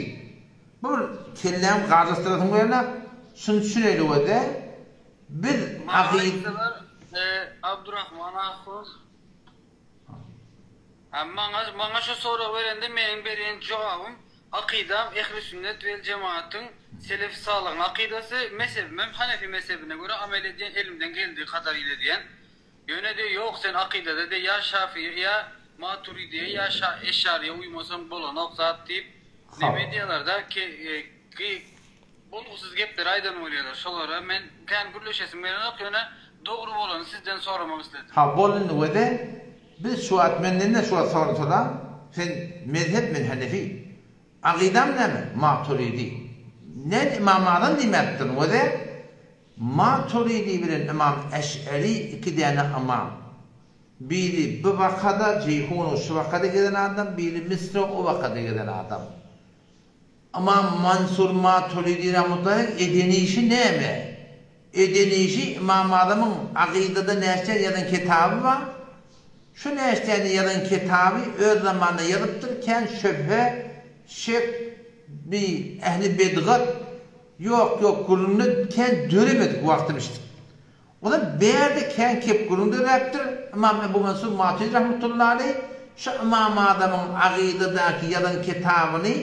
Bu bir kelläňi garjaşdyrasyň gelýär-ä. Şuny düşüneýli we-de, Biz Maňa aýtsalar Abdurahman ahun Ha maňa maňa şu soragy berende meniň berýän jogabym akydam ehli sünnet wel jemaatyň selefi salyhyň akydasy mezhebimem hanefi mezhebine görä amel edýän elimden geldigi kadar ile diýen ýöne diýe ýok sen akydada diýe ýa şafii ýa maturidiýe ýa şa eşariýe uýmasaň bolanok zat diýip neme edýäler-da ke gy Bolgusyz gepleri aýdan bolýalar. Şolara men kän gürleşesim gelenok ýöne dogry bolany sizden soramak isledim. Ha bol indi wede biz şu wagt menden-de şu wagt sorasala sen mezhep men hanefi akydam näme maturidi näme ymam azam diýmäpdirin wede maturidi bilen ymam eş'eri iki däne ymam biri bu wakada jeýhunyň şu wakada gezen adam biri misriň o wakada gezen adam. Ymam Mansur Maturidi rahmetullahi eden işi näme? Eden işi Ymam Azamyň Akydada näçe ýazan kitaby bar. Şu näçäni ýazan kitaby öz zamanynda ýazypdyr, kän şübhe, şek, bi ähli bedgat. Ýok, ýok gürrüňde kän döremedik wagtym işitip. Ozal bärde kän kep gürrüň döräpdir, Ymam Ebu Mansur Maturidi rahmetullahi aleýh şu Ymam Adamyň agydadaky ýazan kitabyny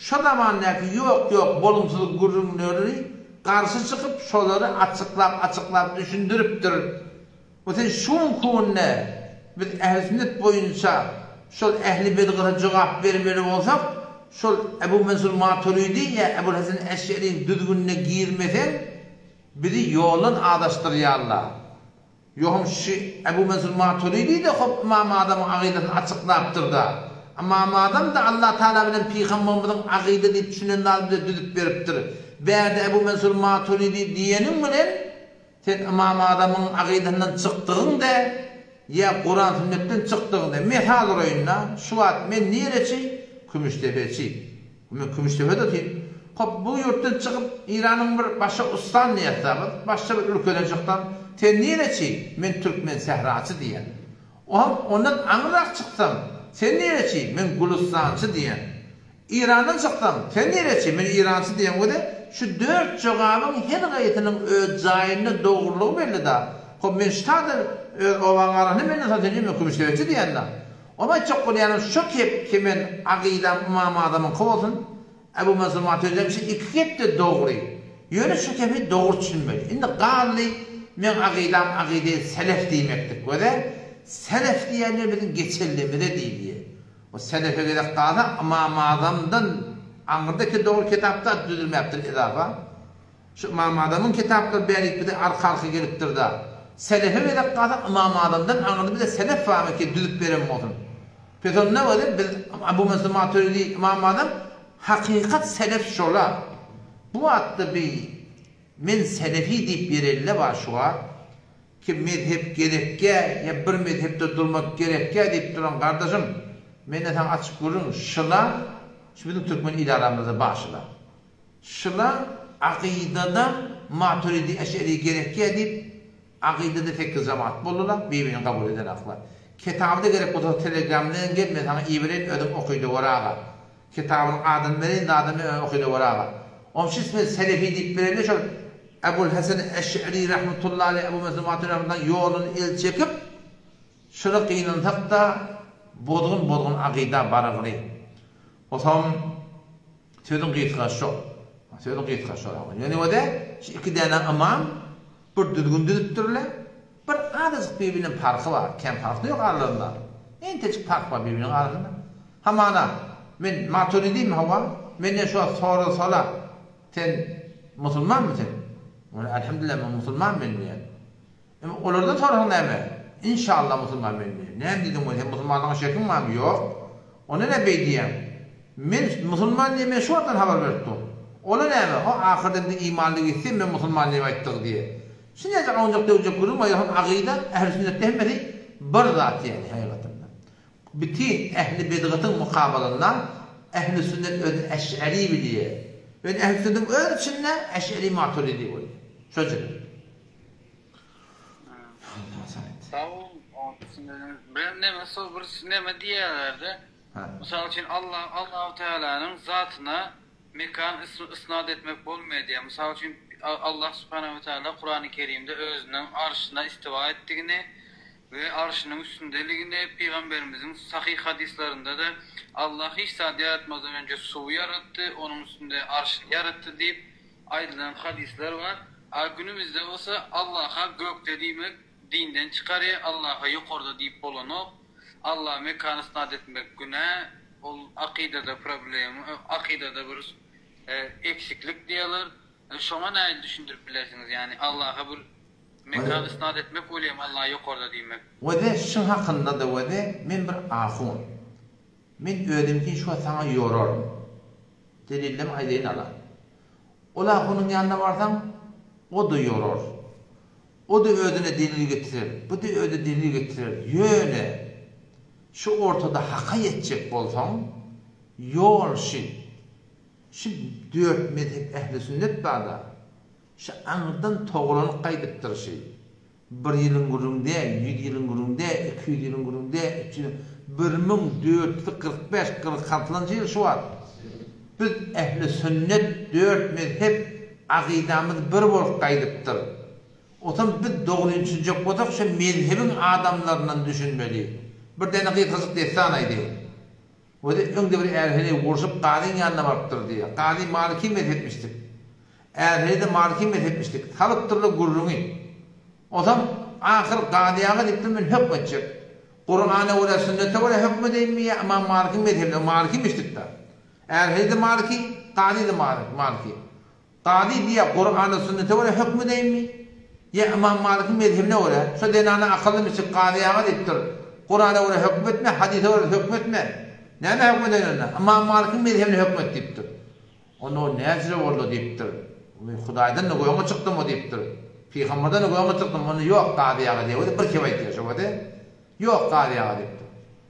şo zamandaky ýok-ýok bolumsyz gürrüňleri garşy çykyp şolary açyklap açyklap düşündiripdir. We sen şu günki günde biz ähli sünnet boýunça şol ähli bidgata jogap bermeli bolsak şol Ebu Mansur Maturidi ýa Ebul Hasan Eş'eriň düzgünine girmeseň Bizi ýoldan azaşdyrýarlar. Ýogsam şi Ebu Mensur Maturidi-de hop Ymam Azamyň agydasyny açyklapdyr-da. Ymam Azam-da Allah Tagala bilen Pygamberimiziň agyda diýip düşünen zady bize düzüp beripdir. Bärde Ebu Mensur Maturidi diýeniň bilen sen Ymam Azamyň agydasyndan çykdygyň-da ýa Kuran-sünnetden çykdygyň-da. Mesal uraýyn-da, şu wagt men nireçi? Kümüşdepeçi. Men Kümüşdepede otyryn. Hop, bu ýurtdan çykyp, Eýranyň bir başga ustan diýýäs-dä biz, başga bir ülkeden çyksam, sen nireçi? Men türkmen sähraçy diýýän. Ohm, ondan aňryrak çyksam, sen nireçi? Men gülüstançy diýýän. Eýrandan çyksam, sen nireçi? Men eýrançy diýýän. Göze, şu dört jogabyň her haýsynyň öz jaýynda dogrulygy belli-dä. Hop, men şu taýdan öz obaň arasynda menden soň sen men kümüşdepeçi diýýän-dä. Oňa aýtjak bolýanym şo kep ki men akydam Ymam Azamyňky bolsun, Ebu Mansur Maturidiňki şu iki kep-de dogry. Ýöne şu kepi dogry düşünmeli. Indi galdy meň akydam akydaýy selef diýmeklik. Göze, selef diýende biziň geçenligimize diýilýär. O selefe gezek galsa Ymam Azamdan aňyrda ki dogry kitapda düzülmäpdir izafa. Şu Ymam Azamyň kitaplary bärik bize arka-arka gelipdir-da. Selefe gezek galsa Ymam Azamdan aňyrda bize selef barmy ki düzüp beren bolsun. Pes onda weli biz Abu Mansur Maturidi Ymam Azam hakykat selef şola. Bu wagtda bi men selefi diýip ýerelle bar şu wagt. Ki mezhep gerekgä ýa bir mezhepde durmak gerekgä diýip duran gardaşym mende saňa açyk gürrüň şyla şu biziň türkmen il aramyzda bar şyla. Şyla akydada Maturidi Eş'eri gerekýä diýip akydada sekiz jamaat boldular, bir-birini kabul edenaklar. Kitaby-da gerek bolsa telegramdan gel men saňa ibereýin özüň okyda gör aga. Kitabynyň adyny bereýin zadyny özüň okyda gör aga. Omşis men selefi diýip berende şol Ebul Hasan Eş'eri rahmetullahi aleýh Ebu Mansur Maturidi rahmetullahi ýoluny el çekip şyla gynansak-da bozgun-bozgun akyda baragly. Osam Sözüň gysgasy şo. Sözüň gysgasy şol hawa. Ýöne o-da şu iki däne ymam bir düzgün düzüpdirler. Bir azajyk bir-birine parhy bar. Kän parh-da ýok aralarynda. Entejik parh bar bir-biriniň arasynda. Hamana, men Maturidimi hawa, menden şu wagt sorasalar, sen musulmanmy sen? Onda elhamdülillah men musulman men diýen. Emma olardan sorasaň näme? Inşallah musulman men diýýär. Näme diýdiň ol sen musulmanlygyňa şekiň barmy? Ýok. Onda näme beý diýýäň? Men musulman diýip men şu wagtdan habar berip dur. Ola näme? O ahyrda indi imanly gitse men musulman diýip aýtdygy diýýär. Şu näce ownjak döwjek gürrüň bar ýogsam agyda ähli sünnetde hemmesi bir zat ýaly hakykatynda. Bütin ähli bidgatyň mukabalynda ähli sünnet özüni eş'eri bilýär. Ýöne ähli sünnetiň öz içinde eş'eri maturidi bolýar. Şo jigit. Sag boluň Bir neme so bir neme diýýärlerde. Mysal üçin Allah Allahu Tealanyň zatyna mekan ysnat etmek bolmaýar diýýär. Mysal üçin Allah Subhanahu we Teala Kurany Kerimde özüniň arşyna istiwa etdigini we arşynyň üstündeligini pygamberimiziň sahyh hadyslarynda-da Allah hiç zat ýaratmazdan önje suwy ýaratdy, onuň üstünde arşyny ýaratdy diýip aýdylan hadyslar bar. A günümizde bolsa Allaha gökde diýmek dinden çykarýar, Allaha ýokarda diýip bolanok. Allaha mekan ysnat etmek günä, ol akydada problema, akydada bir eksiklik diýerler. Şoňa nähili düşündirip bilersiňiz? Ýagny Allaha bir mekan ysnat etmek welin Allaha ýokarda diýmek. Wede şuň hakynda-da wede men bir ahun. Men özümki şu wagt saňa ýoraryn. Delillem aýdaýyn ala. Ol ahunyň ýanyna barsaň, o-da ýorar. O-da özüne delil getirer, bu-da özüne delil getirer. Ýöne, şu ortada haka ýetjek bolsaň, ýol şi. Şu dört mezhep ähli-sünnet bar-da, şu aňyrdan togalanyp gaýdypdyr şi. Bir ýylyň gürrüň däl, ýüz ýylyň gürrüň däl, 200 ýylyň gürrüň däl, üç ýylyň, 1445, 46-njy ýyl şu wagt. Biz ähli sünnet, dört mezhep. Akydamyz bir bolup gaýdypdyr. Otam biz dogry düşünjek bolsak şu mezhebiň adamlaryndan düşünmeli. Bir däne gysgajyk dessan aýdaýyn. Özi öňde bir är-heleý urşup gazyň ýanyna barypdyr diýýär. Gazy Maliki mezhepmişdik. Är-heleý-de Maliki mezhepmişdik. Salypdyrlar gürrüňi. Onsoň ahyr Gazy aga diýipdir men hökm etjek. Kurana görä sünnete görä hökm edeýinmi ýa Ymam Malikiň mezhebine Malikimişdik-da. Är-heleý-de Maliki, Gazy-da Maliki. Kazy diýýär, Kurana, sünnete görä höküm edeýinmi? Ýa Ymam Malykyň mezhebine görä? Şo zenana akylly niçik kazy aga diýipdir, Kurana görä höküm etme, hadysa görä höküm etme. Nämä höküm edeýin onda? Ymam Malykyň mezhebine höküm et diýipdir. Onda ol näjüre boldy diýipdir. Hudaýdan-da göňe çykdym-o diýipdir. Pygamberden-de göňe çykdym. Onda ýok kazy aga diýýär. Özi bir kep aýtýar şo wagt. Ýok kazy aga diýipdir.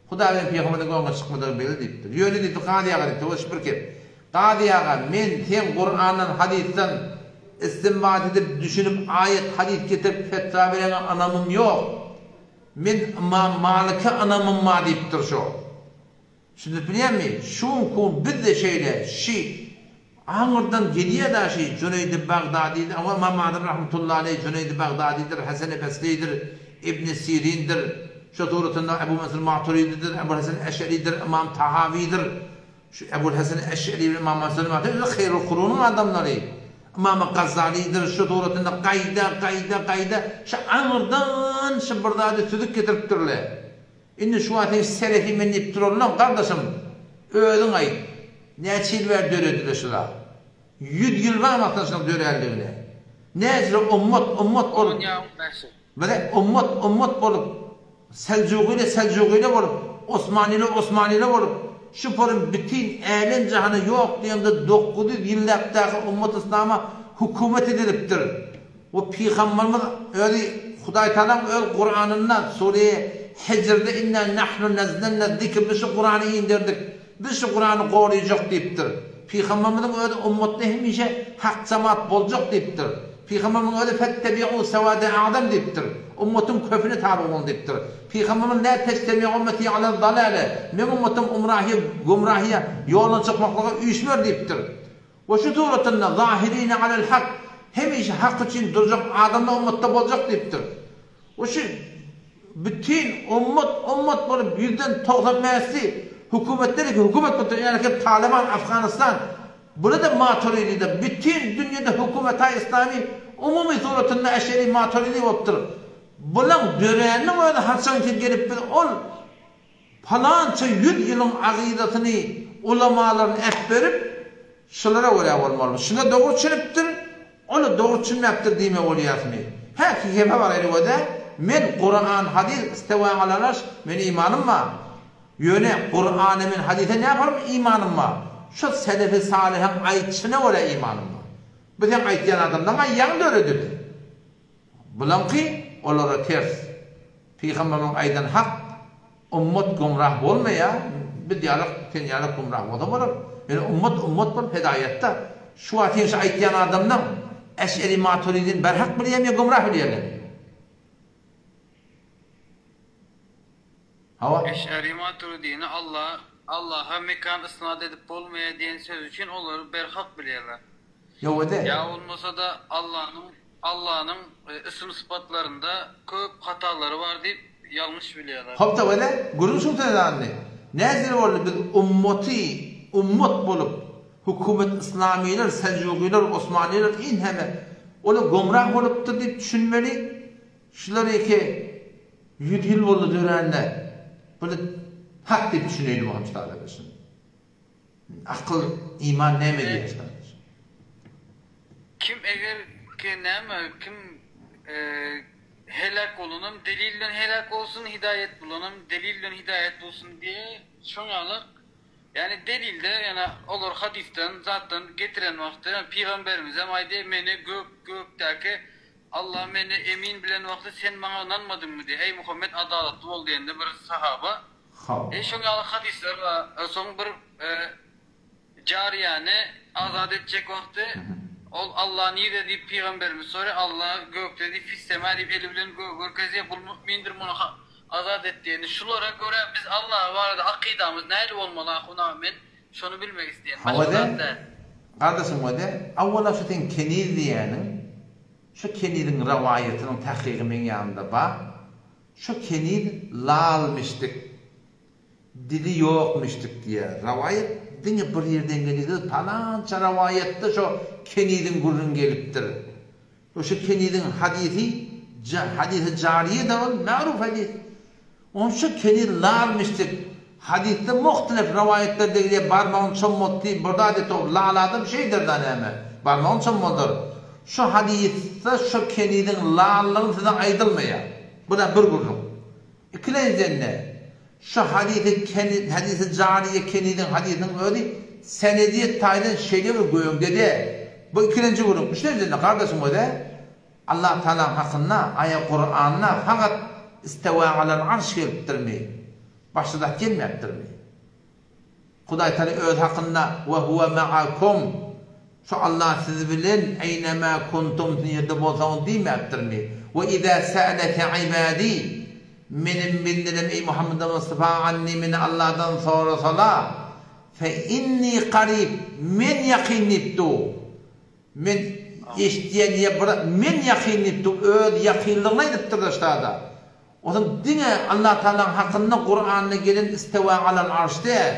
Hudaý bilen pygamberden göňe çykmadygy belli diýipdir. Ýöne diýipdir kazy aga diýipdir. Ol bir kep. Kazy aga, men seň Kurandan, hadysdan istinbat edip, düşünip, aýat, hadys getirip fetwa bereňe ynamym ýok. Men Ymam Malyka ynamym bar diýipdir şo. Düşündirip bilýänmi? Şu günki gün biz-de şeýle, şi aňyrdan gelýär-dä şi Juneýdi Bagdady, hawa Ymam Azam rahmetullahi aleýh Juneýdi Bagdadydyr, Haseni Basridir, Ibni Sirindir, şo suratynda Ebu Mansur Maturididir, Ebul Hasan Eş'eridir, Ymam Tahawidir. Şu Ebul Hasan Eş'eri bilen Ymam Mansur Maturidi Haýrul Kurunyň adamlary. Ymam Gazalydyr, şu suratynda gaýda, gaýda, gaýda şu aňyrdan şu bir zady süzüp getiripdirler. Indi şu wagt sen selefi men diýip duranlaň gardaşym özüň aýt näçe ýyl bäri döredile şu zat ýüz ýyl bar aslynda şunuň döränligine näçe ummat ummat bolup bile ummat ummat bolup seljugyly seljugyly bolup osmanyly osmanyly bolup şu porun bütin älem jahana ýok diýende 900 ýylläpdäki ummat yslama hökümet edilipdir. We Pygamberimiz özi Hudaý Tagalaň öz Kuranynda Sure Hijrde Inna nahnu nezzelne zikr biz şu Kurany inderdik, biz şu Kurany goraýjak diýipdir. Pygamberimiziň özi ummatda hemişe hak jemaat boljak diýipdir. Pygamberimiziň özi Fettebi'u sewade a'zam diýipdir. Ummatyň köpüne taby boluň diýipdir. Pygamberimiz La tejtemi'u ummeti alel dalale Meň ummatym umrahyýa, gümrahyýa, ýoldan çykmaklyga üýşmer diýipdir. We şu suratynda Zahirine alel hak, hemişe hak üçin durjak adamlar ummatda boljak diýipdir. We şu bütin ummat ummat bolup ýüzden 90 bäşsi hökümetler eken hökümet bolupdyr ýaly Taliban Afganistan bular-da Maturidide bütin dünýede hökümetaý islami umumy suratynda Eşeri Maturidi bolupdyr. Bulaň döräniniň özi haçanki gelip biz ol Palança ýüz ýylyň agydasyny ulamalaryny äpberip, şulara görä bolmaly. Şula dogry çünüpdir, ola dogry çünmäpdir diýme bolýasmy? Häki gepe baraýly gödä, men Kuran hadys istewa alal arş, men imanym bar. Ýöne Kurana men hadysa näparym imanym bar. Şo selefi salyhyň aýtşyna görä imanym bar. Bu seň aýtýan adamlaň aýagyny döredildi. Bulaňky olara ters. Pygamberimiziň aýdany hak, ummat gümrah bolmaýar, biz ýalak, sen ýalak gümrah bolsa bolar. Ýöne ummat ummat bolup hedaýatda. Şu wagt sen şu aýtýan adamlaň Eş'eri Maturidini berhak bilýärmi ýa gümrah bilýärlermi? Hawa. Eş'eri Maturidini Allah Allaha mekan ysnat edip bolmaýar diýen sözi üçin olary berhak bilýärler. Ýok ede. Ýa bolmasa-da Allanyň Allanyň isim sypatlarynda köp hatalary bar diýip ýalňyş bilýärler. Hopda wele, gürrüň şuň sebäbini. Näzire boldy biz ummaty ummat bolup hökümet yslamylar seljugylar osmanylar inheme olar gomrah bolupdyr diýip düşünmeli şular eke ýüz ýyl boldy döränine buny hak diýip düşüneýli muhammet aleyhisselam. Akyl, iman näme diýýär gardaş? Kim eger ki näme kim heläk bolanam delil bilen heläk bolsun, hidaýat bulanam delil bilen hidaýat bulsun diýe şoň ýalak ýani delilde ýana olar hadysdan zatdan getiren wagty pygamberimizem aýdýar meni gök gökdäki Allah meni emin bilen wagty sen maňa ynanmadyňmy diýe eý Muhammet adalatly bol diýende bir sahaba Hawa. E şoň ýaly hadyslar bar. Soň bir jariýany azat etjek wagty ol Alla nirde diýip pygamberimiz soraýar. Alla gökde diýip fissema diýip eli bilen gögi görkezýär. Bul mu'mindir muny azat et diýende. Şulara görä biz Alla barada akydamyz nähili bolmaly ahun aga men şony bilmek isleýän. Başga Hawa-da. zat däl. Gardaşym wede, awwala şu seň keniz diýýäniň, şu keniziň rowaýatynyň tahkygy meň ýanymda bar. Şu keniz lalmyşdyk. Dili ýokmyşdyk diýýär. Rowaýat diňe bir ýerden gelýär, palança rowaýatda şo keniziň gürrüňi gelipdir. We şu keniziň hadysy hadysy jariýe-de ol, ma'ruf hadys. Onuň şu keniz lalmyşdyk. Hadysda muhtelef rowaýatlar degilýär, barmagyny çommaltdy, bir zat etdi, ol lal adam şeýder-da näme, barmagyny çommaldar. Şu hadysda şu keniziň lallygyny size aýdylmaýar. Bu-da bir gürrüň. Ikilenjiden-de, şu hadysy keniz, hadysy jariýe keniziň hadysynyň özi senediýet taýdan şeýle bir göňde däl. Bu ikilenji gürrüň. Üçlenjiden-de, gardaşym özi Allah Tagalaň hakynda aýa Kuranda fakat istewa alal arş gelipdirmi? Başga zat gelmäpdirmi? Hudaý Taala öz hakynda we huwe ma'akum şu Allah siz bilen eýnemâ kuntum siz nirde bolsaňyz diýmäpdirmi? We izâ se'eleke ibâdî Meniň bendelerim eý Muhammed Mustafa anni meni Allahdan sorasala fe inni karib men ýakyn diýip dur. Men eşitýän ýa bir men ýakyn diýip dur öz ýakynlygyny aýdypdyr da ştada. Onsoň diňe Allah Tagalaň hakynda Kuranda gelen istewa alal arş däl.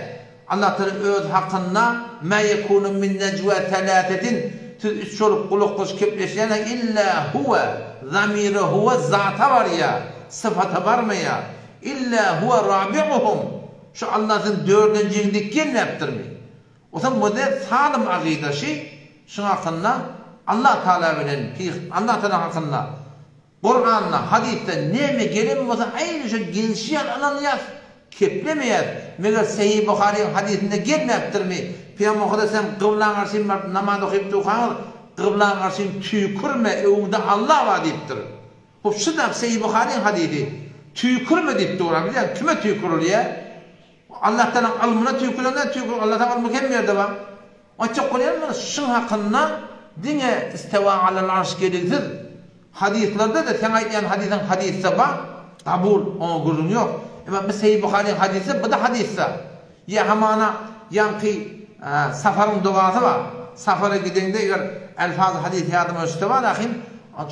Allah Tagala öz hakynda ma yekunu min nejwa selasetin siz üç bolup gulaklaşyp kepleşýäňiz illa huwe zamiri huwe zata barýar syfata barmaýar illa huwe rabi'uhum şu Allah siziň dördünjiňiz diýip gelmäpdirmi? Onsoň muze salym agydaşy şuň hakynda Allah Tagala bilen pyg Allah Tagala hakynda Kuranda, hadysda näme gelen bolsa aýny şo gelşi ýaly ynanýas, keplemeýäs. Meger Sahih Buharyň hadysynda gelmäpdirmi, Pygamber Muhammad gybla garşyn baryp namaz okyp durkaňyz, gybla garşyn tüýkürme, öňüňde Allah bar diýipdir. Hop şu zat Sahih Buharyň hadysy. Tüýkürme diýip dur, bilýäňmi kime tüýkürilýär? Allah Tagalaň ylmyna tüýkürende tüýkür, Allah Tagalaň ylmy hemme ýerde bar. Aýtjak bolýanym muny şuň hakynda diňe istewa alal arş geligsiz hadyslarda-da seň aýdýan hadysyň hadysda bar, kabul, oňa gürrüň ýok. Emma bu Sahih Buharyň hadysy bu-da hadysda. Ýa hamana ýaňky safaryň dogasy bar. Safara gideňde eger elfazy hadys ýadyma düşse bar ahim,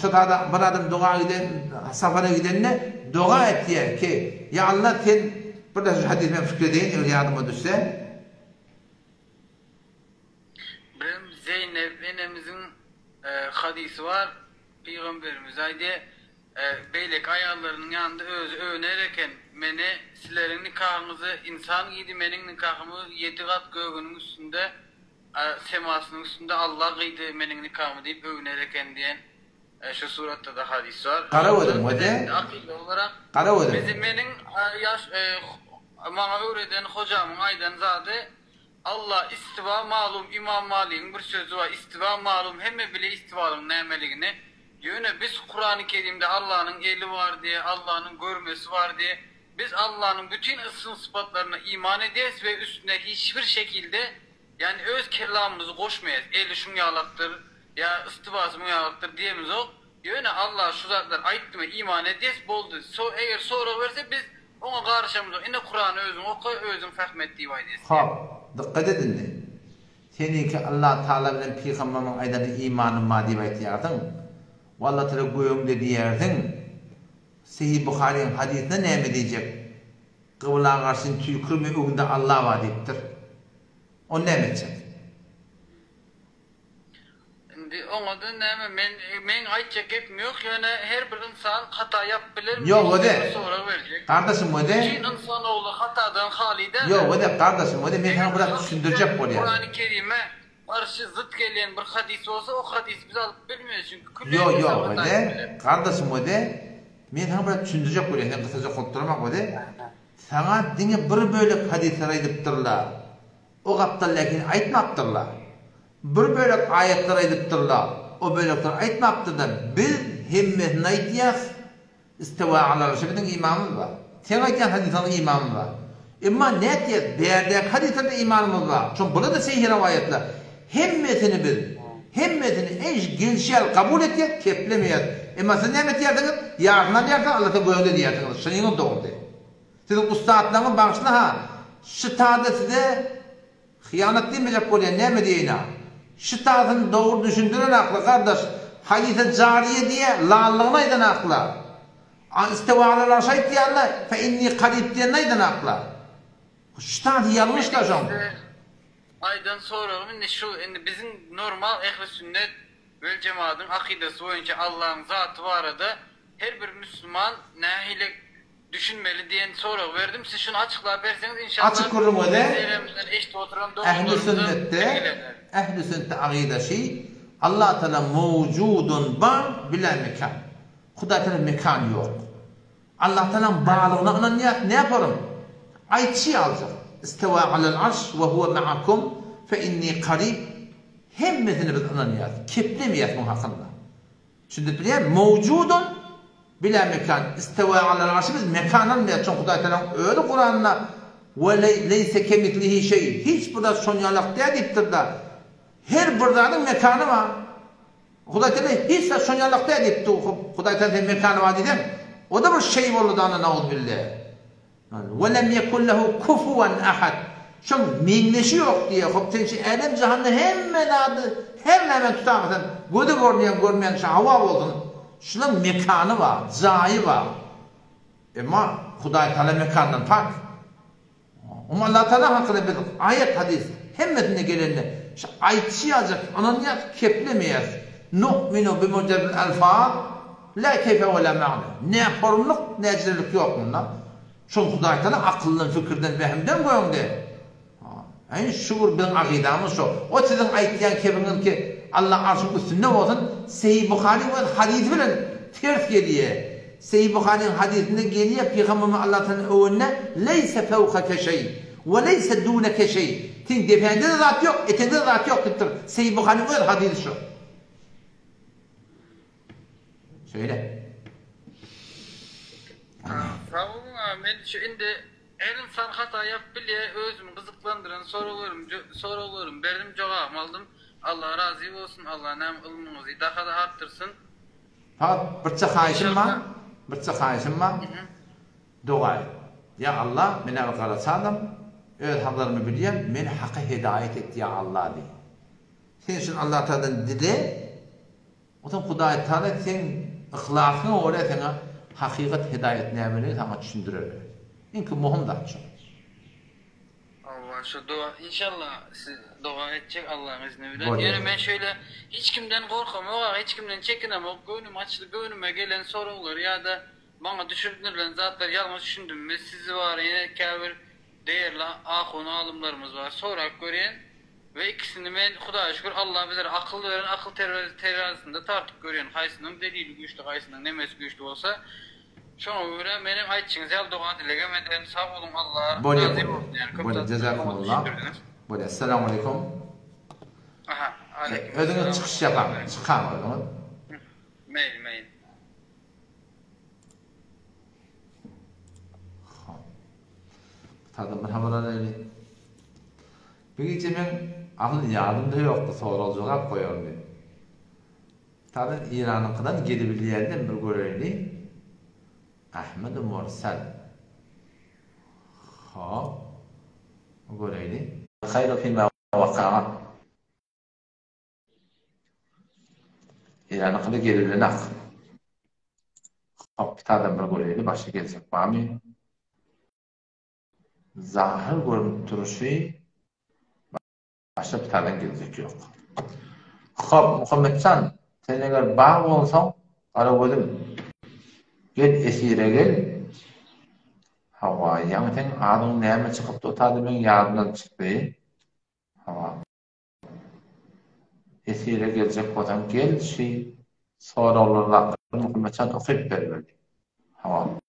şo tada bir adam doga giden safara gidende doga etýär ki, Ýa Allah sen bir-de şu hadysy men pikir edeýin eger ýadyma düşse. Birem Zeýnep enemiziň hadysy bar, Pygamberimiz aýdýar, beýleki aýallarynyň ýanynda özi öwner eken, Meni sizleriň nikahyňyzy ynsan gyýdy, meniň nikahymy ýedi gat gögüniň üstünde, semasynyň üstünde Allah gyýdy meniň nikamy diýip öwner eken diýen şu suratda-da hadys bar. Gara gözüm wede. Akyda olarak Gara gözüm. Bizi meniň ýaş maňa öwreden hojamyň aýdan zady Alla istiwa malum Imam Maligiň bir sözi bar istiwa malum hemme bile istiwalyň nämeligini ýöne biz Kurany Kerimde Allanyň eli bar diýe Allanyň görmesi bar diýe biz Allanyň bütin ysym sypatlaryna iman edýäs we üstüne hiç bir şekilde ýani öz kellamymyzy goşmaýas eli şuň ýalakdyr ýa istiwasy muň ýalakdyr diýemizok ýöne Alla şu zatlary aýtdymy iman edýäs boldy so eger sorag berse biz Oňa garyşamyzok. Ine Kurany özüň oka, özüň fähm et diýip aýdýas. Hop, dykgat et indi. Seniňki Allah Tagala bilen pygamberimiň aýdanyna imanym bar diýip aýtýarsyň. We Allah Tagala gögüňde diýýärsiň. Sahih Buharyň hadysyna näme diýjek? Gybla garşyn tüýkürme öňüňde Allah bar diýipdir. Ony näme etjek? Indi oňada näme men meň aýtjak gepim ýok ýöne her bir ynsan hata ýapyp bilermi Ýok diýip wede bir sorag berjek. Gardaşym wede. Bütin ynsan ogly hatadan haly däldir. Ýok wede gardaşym wede men saňa biraz Eger düşündirjek bolýan. Kurany Kerime garşy zyt gelýän bir hadys bolsa o hadysy biz alyp bilmeris çünki külli Ýok ynsan ýok hata wede edip biler. gardaşym wede men saňa biraz düşündirjek bolýan sen gysajak bolup durmak wede saňa diňe bir bölek hadyslary aýdypdyrlar. O gapdaldakyny aýtmapdyrlar. Bir bölek aýatlar aýdypdyrlar. O bölekleri aýtmapdyrda biz hemmesini aýdýas. Istewa alal arşa biziň imanymyz bar. Seň aýtýan hadyslaryňa imanymyz bar. Emma nätýäs bärdäki hadyslarda imanymyz bar. Şoň bular-da seýhi rowaýatlar. Hemmesini biz hemmesini eş gelşi ýaly kabul etýäs, keplemeýäs. Emma siz näme etýärsiňiz? Ýaryny alýarsyňyz, Alla gögde diýýärsiňiz. Şunyňyz dogry. Siziň ussatlaryňyz bagyşla-ha, şytada size hyýanat diýmejek bolýan, näme diýeýin-a? Şitasyny dogry düşündiren akla gardaş. Hadysa jariýe diýýä, lallygyny aýdan akla. A istewa alal arş aýtýanda, fe inni karib diýenini aýdan akla. Şitasy ýalňyş-da şoň. Aýdan soragym indi şu indi biziň normal ehli sünnet wel jemadyň akydasy boýunça Allahyň zaty barada her bir müsliman nähili düşünmeli diýen soragy berdim siz şuny açyklap berseňiz inşallah Açyk gürrüň öze bizleremizden eşidip oturan Ehli doganlarymyzam sünnetde bilgilener. Ehli sünnetde agyda şi Allah Taala mowjudun bar bila mekan. Hudaý Taala mekan ýok. Allah Taalaň barlygyna ynanýas näporun? Aýtşy ýaljak Istewa alel arş we huwe ma'akum fe inni karib hemmesine biz ynanýas keplemeýäs muň hakynda. Düşündirip bilýän, mowjudun bila mekan, istewa alal arşy biz mekan almaýarys, çünki Hudaý Tagalaň özi Kuranda we leýse kemislihi şeý, hiç bir zat şon ýalak däl diýipdir-de, her bir zadyň mekany bar. Hudaý Tagala hiç zat şon ýalak däl diýipdir, Hudaý Tagala sen mekany bar diýseň, o-da bir şeý boldy-da, nauzubille. We lem ýekun lehu kufuwan ahad. Şoň meňzeşi ýok diýýär. Hop sen şu älem jahanda hemme zady, her nämäni tutaňa sen, göze görünýän, görünmeýän şu hawa bolsun, şulaň mekany bar, jaýy bar. Emma Hudaý Tagala mekandan pak. Umuman Allah Tagala hakynda biz aýat, hadys hemmesinde gelende şu aýtşy ýaljak ynanýas, keplemeýäs. Nu'minu bimujarril alfaz La keýfe we la ma'na. Ne horluk, ne jirilik ýok munda. Şol Hudaý Tagala akyldan, pikirden, wehimden göňde. Aý, şu bir biziň akydamyz şo. O siziň aýtýan kebiňiz ki, Allah arşyň üstünde bolsun, Seýi Buharyň öz hadysy bilen ters gelýär. Seýi Buharyň hadysynda gelýär, Pygamberimiz Allah Tagala öwende, Leýse fewkake şeý, we leýse duneke şeý. Seň depäňde-de zat ýok, eteňde-de zat ýok diýipdir. Seýi Buharyň öz hadysy şo. Şeýle. Sag boluň aga men şu indi her ynsan hata ýapyp bilýär özümi gyzyklandyran soraglarym soraglarymy berdim jogabymy aldym Allah razy bolsun Allah näme ylmyňyzy dahada artdyrsyn. Fakat birçe haýyşym bar, birçe haýyşym bar. Doga et. Ýa Allah, men-ä bir garaçy adam, öz hazarymy bilýän, meni haka hedaýat et ýa Allah diý. Sen şuny Allah Tagaladan dile, Onsoň Hudaý Tagala seň yhlasyňa görä saňa hakykat hidaýat nämeligini saňa düşündirer. Iňki möhüm zat şu. Hawa şu doga inşallah siz doga etjek Allaň izni bilen. Ýöne men şeýle hiç kimden gorkamok aga hiç kimden çekinemok göwnüm açyl göwnüme gelen soraglary ýa-da maňa düşündirilen zatlary ýalňyş düşündimmi sizi bar ýene käbir değerli ahun alymlarymyz bar sorap görýän We ikisini men Hudaýa şükür Allah bizlere akyl beren akyl terazisinde tartyp görýän haýsynyň delili güýçli haýsynyň nemesi güýçli bolsa şoňa görä menem aýtşyňyz ýaly doga dilegem ederin sag boluň Allah Bolýa razy bolýa. bolsun ýani köp Bolýa zat oňat jezakumullah. düşündirdiňiz. Bolýa Esselamu aleýkum. Aha aleýkum Özüňiz esselam çykyş ýapaň. Çykaň özüňiz. Meýli meýli. Hop. Bu taýdan bir habar alaýly. Bu gije meň asyl ýadymda ýokdy sorag jogap goýaryn diýip. Tazy Iranyňkydan gelibilýädem bir göreýli. Ahmed Mursal. Hop. Göreýli. Haýru fima waka'a. Iranyňkyda gelibilenak. Hop, bir bir göreýli başga geljek barmy? Zahyr görünip duruşy başga pitadan geljek ýok. Hop, Muhammetjan, sen eger bar bolsaň, gara gözüm, gel efire gel. Hawa, ýaňy seň adyň näme çykypdy, o taýda meň ýadymdan çykdy. Hawa. Efire geljek bolsaň gel, şi soraglary zatlary Muhammetjan okyp bermeli. Hawa.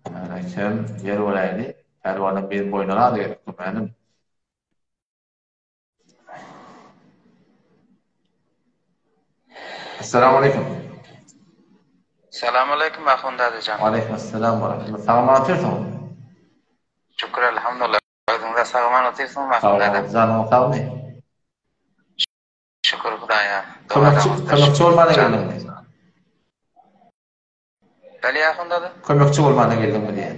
Aleýkem, ýer göräýli. Pälwana bir boýuna razy gerek mälim. Assalamu aleýkum. Salam aleýkum Ahun dadajan. Aleýkum assalam we rahmetullah. Sag-aman otyrsyňyz? Şükür elhamdulillah. Özüňiz sag-aman otyrsyňyzmy Ahun dada? Sag bol, janyňyz sagmy? Şükür Hudaýa. Kömekçi, kömekçi bolmana geldiňmi? Beli ahundada? Kömekçi bolmana geldiňmi diýýän.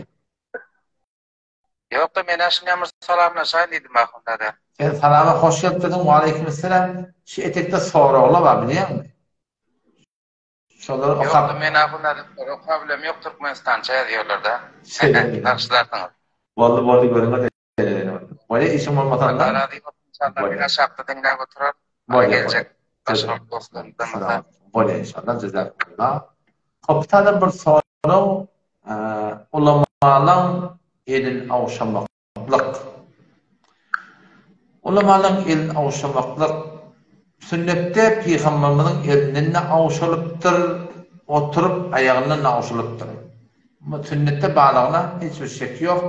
Ýok-da, men-ä şuny bir salamlaşaýyn diýdim ahundada. Sen salama hoş gelipdirsiň, waleýkimessalam. Şu etekde soraglar bar bilýäňmi? Şolary okap. Ýok, men ahunada okap bilem ýok Türkmenistança ýazýarlarda. Şeýle. Bagyşlarsyňyz. Boldy boldy görüňiz. Bolýa işiň bolmasa Allah razy bolsun inşallah men aşakda diňläp oturar. Bolýa. Geljek başga dostlarymyzdan bolsa. Bolýa inşallah jezakumullah. Hop bir sorag ulamalaň elin awşamaklyk. Ulamalaň elin awşamaklyk sünnetde pygamberimiziň elinden-de awşalypdyr, oturyp aýagyndan-da awşalypdyr. Bu sünnetde barlygyna hiç bir şek ýok.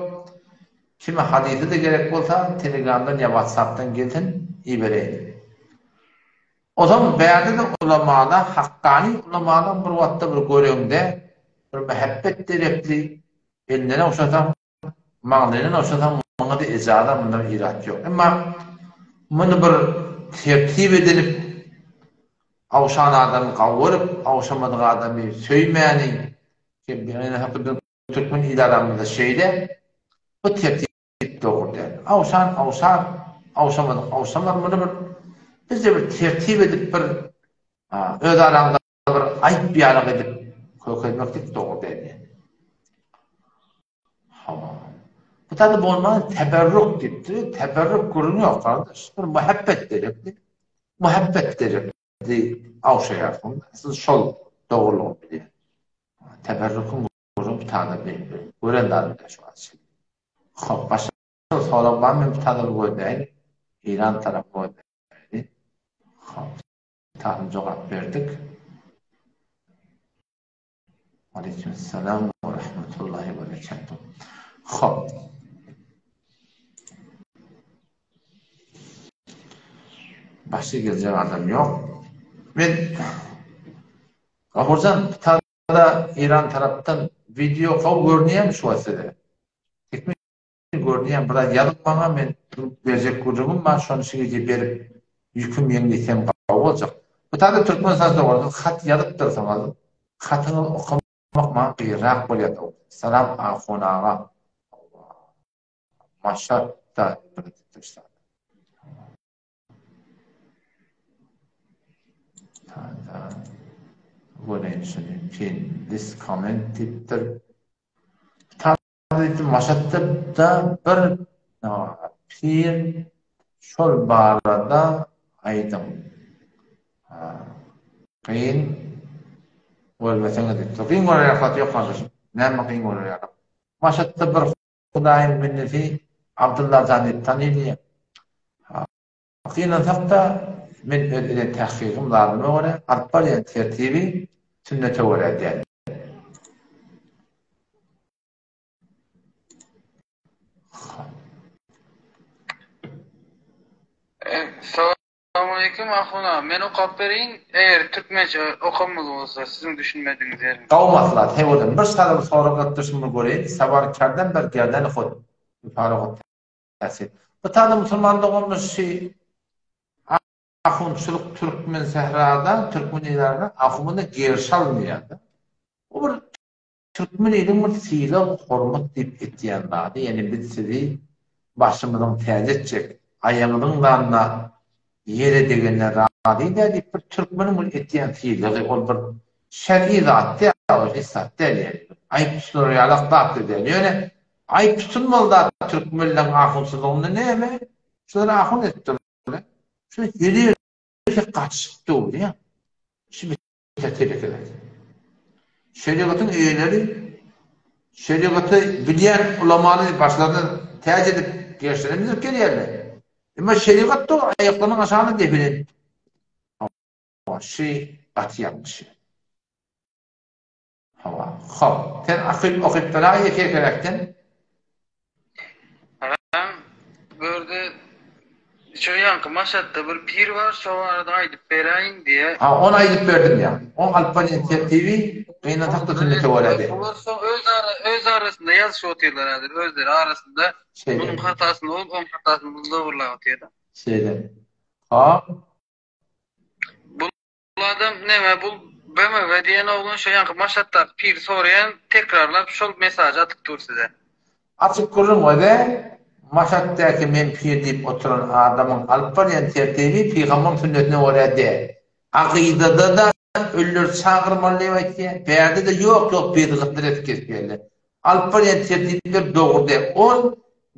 Kime hadysy-da gerek bolsa, Telegramdan ýa Whatsappdan gelsin, ibereýin. Ozal bärde-de ulamala, hakkany ulamala bir wagtda bir göreňde, bir mähebbet derekli elinden ogşasaň, maňlaýyndan ogşasaň, muňa-da ejaza, munda bir irat ýok. Emma muny bir tertip edinip, ogşan adamy gawy görüp, ogşamadyk adamy söýmäni, Türkmen il aramyzda şeýle, bu tertip dogry däl. Awşan awşar, awşamadyk awşamaz, muny bir bizde bir tertip edip bir öz aramyzda bir aýyp ýalyk edip kökelmeklik dogry däl. Hawa. Bu taýda bolman teberruk diýipdir. Teberruk gürrüň ýok gardaş. Bir muhabbet gerekli. Muhabbet gerek. Awşaýarsyň. Siz şol dogrulygyny bilýän. Teberrüküň gürrüň bir tane belli. Gören zady bilen şu wagt. Hop, başga sorag bar men bir tane gözläýin. Eýran tarapy gözläýin. Hop, tane jogap berdik. Aleyküm selam we rahmetullahi we berekatuh. Hop. Başga geljek adam ýok. Men Gafurjan tada Iran tarapdan video gowy görünýärmi şu wagt size? Görünýär biraz ýazyň maňa men berjek gürrüňim bar şony şu gije berip ýüküm ýeňletsem gowy boljak. Bu taýda Türkmenistan dogry hat ýazypdyrsyňyz hatyňyzy okamak maňa gyýynrak bolýar dogry. Salam Ahun aga. Maşatda. Tada göreýin şuny pin this comment diýipdir. Diýdim, Maşatda bir pir şol barada aýdyň. Kyn görmeseňiz diýipdir. Kyn görer ýaly zat ýok gardaşym. Näme kyn görer ýaly? Maşatda bir Hudaýyň bendesi Abdylla jan diýip tanylýar. Gynansak-da, men öz eden tahkygym zadyma görä, alyp barýan tertibi sünnete görä däl. Salamaleýkum Ahun aga, men okap bereýin, eger türkmençe okamaly bolsa siziň düşünmedigiňiz ýerini. Gowy maslahat, heý bir sada bir sorag berip durşumy göreýin, sawal kerdem ber gerden hut, farag Täsir. Bu taýda musulman doganlar şi ahunçylyk türkmen sährada, türkmen ilarynda ahuna gerşi alynýar-da. Bu bir türkmen iliniň bir sylag, hormat diýip etýän zady, ýagny biz sizi başymyzyň täji etjek, aýagyňyzyň zanna ýere degende razy däl diýip bir türkmeniň bir etýän sylagy, ol bir şer'i zat däl, ol hiç zat däl ýagny. Aýyp tutular ýalak zat-da däl. Ýöne Aýyp tutulmaly zat türkmenleň ahunçylygynda näme? Şular ahun etdirler. Şu hili gatyşyp dur diýä. Şu beter teleke zat. Şerigatyň eýeleri şerigaty bilýän ulamany başlaryna täç edip gerşine mündürip gelýärler. Emma şerigat dur aýaklarynyň aşagyna depelen. Şu gaty ýalňyş. Hawa. Hop. Sen akyp okyp beraý ýeke ýekeräkden. Agam bu ýerde şo ýaňky Maşatda bir pir bar şo barada aýdyp beräýiň diýä. Ha ony aýdyp berdim ýa. Oň alyp barýan tertibi gynansak-da sünnete görä däl. Bular soň öz ara öz arasynda ýazyşyp otyrlar häzir özleri arasynda. Şeýle. Munuň hatasyny ol oň hatasyny bul dogurlap otyrda. Şeýle. Hop. Bu Bu adam neme bul BMW diýen oglan şo ýaňky Maşatdaky piri soraýan tekrarlap şol mesajy atyp dur size. Açyk gürrüň öze. Maşatdaky men pir diýip oturan adamyň alyp barýan tertibi pygambyň sünnetine görä däl. Akydada-da ölüleri çagyrmaly diýip aýtýar. Bärde-de ýok ýok bedgatlar edip gezipýärler. Alyp barýan tertipleri dogry däl. Ol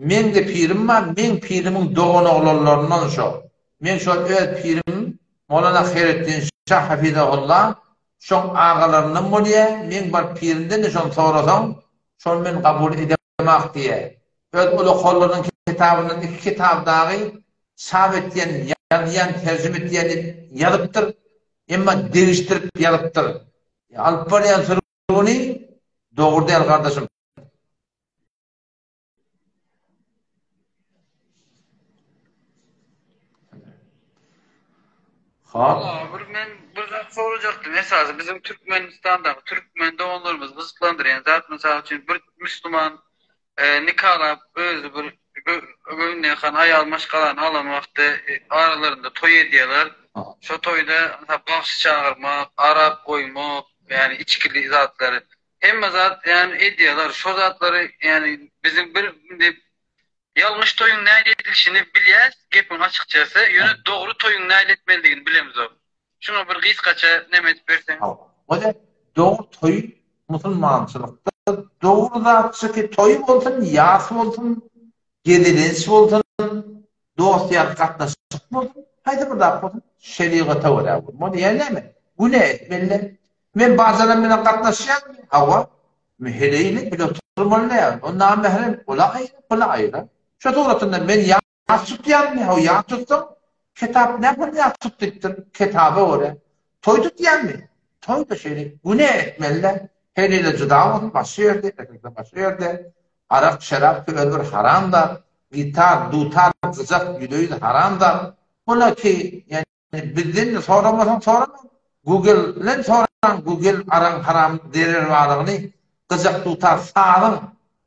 meň-de pirim bar, meň pirimiň doganoglanlaryndan şo. Meň şol öz pirim Molana Heýreddin şah hafizahullah şoň agalaryndan bolýar. Meň baryp pirimden-de şony sorasaň, şony men kabul edemak diýýär. Öz ulakanlarynyň kitabyndan iki kitap dagy çap etýän, ýazýan, terjime etýän diýip ýazypdyr. Emma degişdirip ýazypdyr. Alyp barýan sürgüni dogry däl gardaşym. Hop. Bir men bir zat sorajakdym. Esasy biziň Türkmenistandaky türkmen doganlarymyzy gyzyklandyrýan zat mysal üçin bir müsliman e, nikalap özi bir göwnüne ýakan aýal maşgalany alan wagty e, aralarynda toý edýärler. Şo toýda bagşy çagyrmak, arak goýmak, ýani içgili zatlary hemme zat ýani edýärler. Şo zatlary ýani biziň bir indi Ýalňyş toýuň nähili edilişini bilýäs, gepiň açykçasy, ýöne dogry toýuň nähili etmelidigini bilemzok. Şuňa bir gysgaça neme edip berseňiz. Hawa, dogry toý musulmançylykda dogry zatçyky toý bolsun, ýas bolsun, gezelenç bolsun, dost-ýar gatnaşyk bolsun, haýsy bir zat bolsun, şerigata görä bolmaly. Ýa näme? Günä etmeli. Men bajaram bilen gatnaşýanmy? Hawa. Men heleýle bile oturmaly däl. O namährem, ol-a aýra, bul-a aýra. Şo suratynda men ýas tutýanmy? Hawa, ýas tutsaň, kitap nähili ýas tut diýipdir? Kitaba görä. Toý tutýanmy? Toý-da şeýle. Günä etmeli däl. Heleýle juda bolsun, başga ýerde, erkekler başga ýerde. Arak, şerap ki özi bir haram zat. Gitar, dutar, gyjak ýüze-ýüz haram zat. Bul-a ki, ýa Bizden soramasaň sorama. Google-den soraň, Google araň haram zerer barlygyny gyjak dutar sazyň,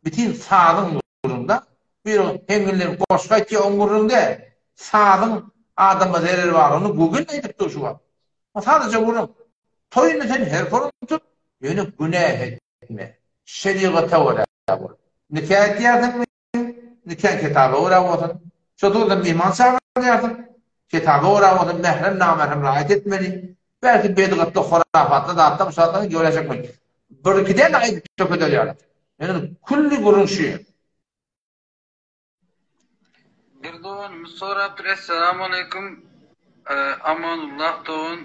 bitin sazyň gürrüňde. Bir heňňilden goşgy aýtýar oň gürrüňde. Sazyň adama zerer barlygyny Google aýdyp dur şu wagt. Sadaja gürrüň. Toýuny sen her forum tut, ýöne günä etme. Şerigata görä bol. Nika etýärsiňmi? Nikä kitaba görä bolsun. Şo dogrudan myhman çagyrýarsyň. Kitaba görä bolsun, mährem, namährem raýat etmeli. Belki bedgatly, hurafatly zatlar bu zatlar göräjek men. Bir-iki däl aýdyp söhbet edýärler. Ýöne külli gürrüň şu. Bir doganymyz sorapdyr, Essalamu aleýkum Amanullah dogan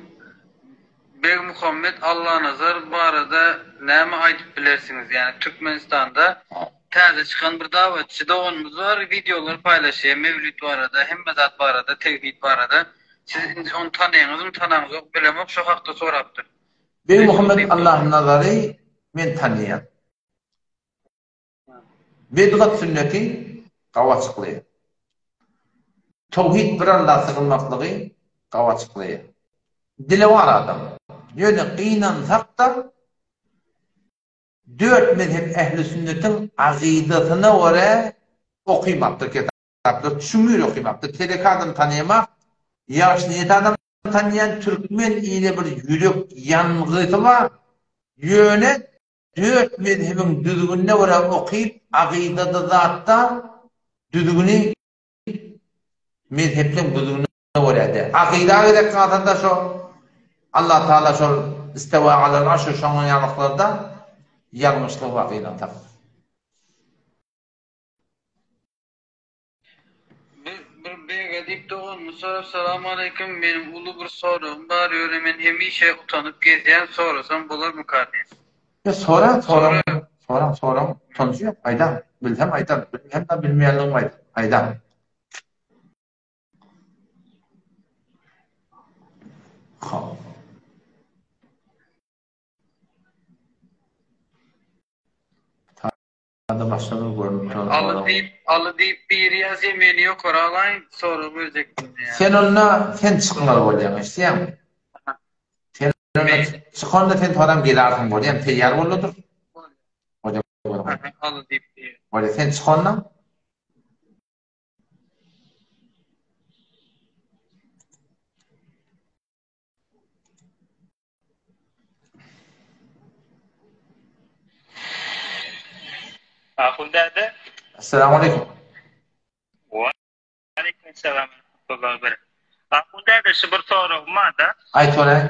Begmuhammet Allanazar barada näme aýdyp bilersiňiz? Ýani Türkmenistanda täze çykan bir dawatçy doganymyz bar, wideolar paýlaşýar mewlid barada, hemme zat barada, tewhid barada. Siz indi ony tanaýaňyzmy, tanaňyzok bilemok, şo hakda sorapdyr. Begmuhammet Allanazary men tanaýan. Bidgat sünneti gawaçyklaýar. Towhid bir Alla sygynmaklygy gawaçyklaýar. Dilewar adam. Ýöne gynansak-da dört mezhep ähli sünnetiň agydasyna görä okymapdyr kitaplary, çuňňur okymapdyr. Telek adam tanaýamak, ýagşy niýet adam tanaýan türkmen ile bir ýürek ýangysy bar. Ýöne Dört mezhebiň düzgünine görä okyp, akydada zatda düzgüni mezhepleň düzgünine görä däl. Akyda gezek galsada şo Allah Taala şol istewa alel arş şoňa ýalyklarda ýalňyşlygy bar gynansak. Bir BG diýip doganymyz sorap Salam aleýkum meniň uly bir soragym bar ýöne men hemişe utanyp gezýän sorasam bolarmyka diýip. Ýa soraň soraň soraň soraň utanjy ýok aýdaň bilsem aýdaryn bilmesem bilmeýänligimi aýdaryn aýdaň. Hop. Sada başga bir görnüp duran Aly sorag. diýip, Aly diýip biri ýazýa meni ýokary alaýyň sorag berjekdim diýýär. Sen onda sen çykmaly bolýaň eşitýäňmi? Sen onda çykanda sen soram gelarsyň bolýam teýýar bolda dur. Bolýa. Aly diýip diýýär. Bolýa sen çykanda. Ahun däde. Esselamu aleýkum. Aleyküm selam we rahmetullah we Ahun däde şu bir soragym barda. Aýt soraý.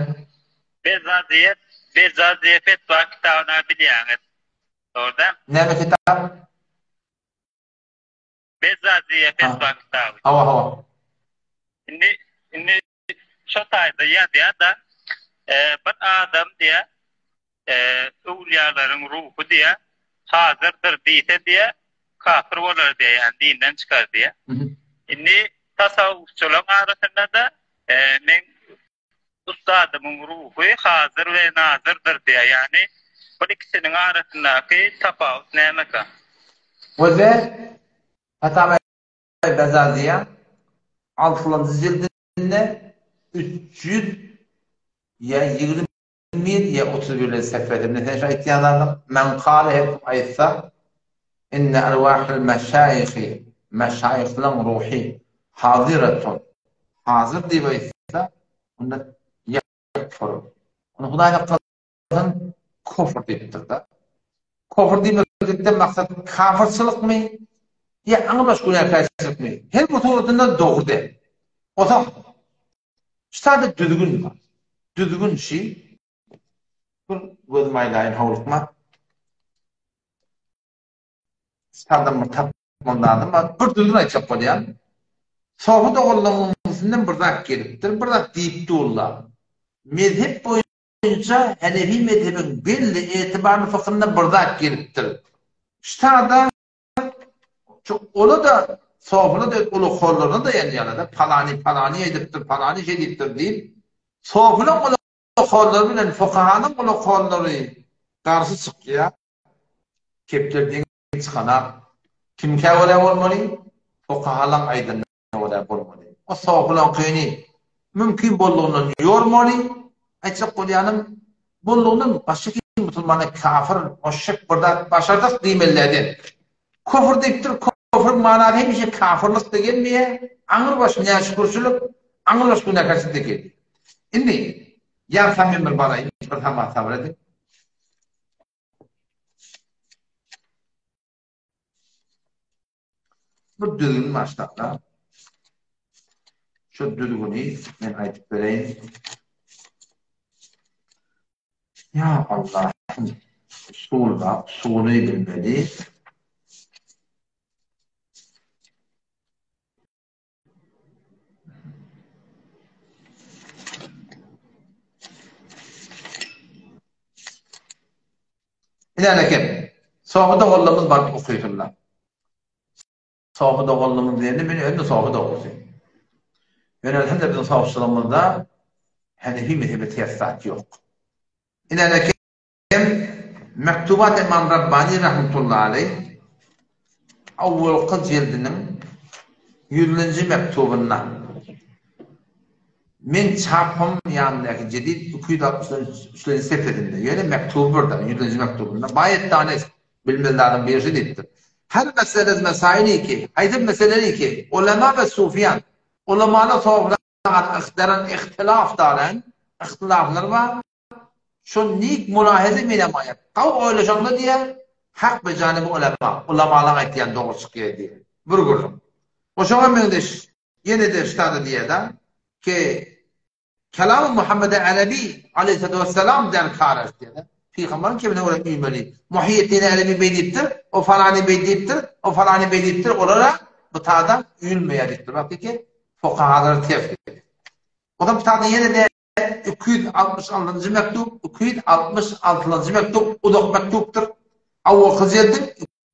Bezzaziýe Bezzaziýe fetwa kitabyny bilýäňiz. Dogry däl? Näme kitap? Bezzaziýe fetwa kitaby. Hawa hawa. Indi indi şo taýda ýazýar-da, bir adam diýýär, öwlüýalaryň ruhy diýýär, hazyrdyr diýse diýýär, kafir bolar diýýär, ýagny dinden çykar diýýär. Indi tasawwufçylaryň arasynda-da meň ussadymyň ruhy hazyr we nazyrdyr diýýär, ýagny bu ikisiniň arasyndaky tapawut nämeka? Weze Fatawa Bezaziýa altynjy jildinde 300 ýa 21 ýa 31 sefesinde sen şu aýtýan zadyň Men kale her kim aýtsa inne erwahil meşaýyhy meşaýyhlaň ruhy hazyratun hazyr diýip aýtsa onda ýekfur Ony Hudaý saklasyn kofr diýipdir-de. Kofr diýmeklikden maksat kafyrçylykmy ýa aňrybaş günäkärçilikmi? Her bir suratynda dogry däl. Ozal şu taýda düzgün bar. Düzgün şi bir gözüm aýlaýyn howlukma. Şu taýdan bir tapmaly zadym bar. Bir düzgün aýtjak bolýan. Sohy doganlaryň üstünden bir zat gelipdir, bir zat diýip durlar. Mezhep boýunça Hanefi mezhebiň belli etibarly fykhynda bir zat gelipdir. Şu taýda şu ola-da sofyla-da öz uly hollaryna daýanýarlar-da, palany palany aýdypdyr, palany şeý diýipdir diýip, sofylaň uly hollary bilen fukahanyň uly hollary garşy çykýar. Kepler deň çykanak. Kimkä görä bolmaly? Fukahalaň aýdanyna görä bolmaly. O sofylaňkyny mümkin boldugyndan ýormaly. Aýtjak bolýanym, boldugyndan başga kim musulmana kafir, müşrik bir zat başarsak diýmelilerden. Kofr diýipdir, kofryň manasy hemişe kafirlykda gelmeýär, aňrybaş näşükürçilik, aňrybaş günäkärçilik-de gelýär. Indi, ýansam men bir baraýyn, bir samat sabyr ediň. Bir düzgün başlapda. Şu düzgüni men aýdyp bereýin. Ya Allah'ım usul bar, usuly bilmeli. Ine eken. Soňy doganlarymyz baryp okysynlar. Soňy doganlarymyz diýende men özüm soňy dogrusy. Ýöne elhamdülillah biziň sowçulygymyzda Hanefi mezhebi ters zat ýok. Ine eken. Mektubat Imam Rabbani rahmetullahi aleýh awwalky jildiniň ýüzlenji mektubynda Meň çapym ýanyndaky jedid 263-lenji sepedinde, ýöne mektuby birde, ýüzlenji mektubynda Baýet Danes bilmez zadyň biri şu diýipdir. Her meselez mesaili ki, haýsy bir meseleli ki, ulema we sufiýan, ulamalar sofran ihtilaf daren, ihtilaflar bar, Şo nik mülaheze menem aýat. Gawy oýlaşaňda diýýär, hak be janibi ulema, ulamalaň aýtýany dogry çykýar diýýär. Bir gürrüň. O şoňa meňzeş ýene-de ştada diýýär-de, ki Kelamy Muhammede Arabi aleýhissalatu wessalam derkar est diýýär-de. Pygamberiň kemine görä üýmeli. Muhiýeddin Arabi beý diýipdir, o falany beý diýipdir, o falany beý diýipdir, olara bu tada üýülmeýär diýipdir. Bakdy ki, fukahalar ters diýip. Ondan bu tada ýene-de 266-njy mektup, 266-njy mektup uzak mektupdyr. Awalky jeldiň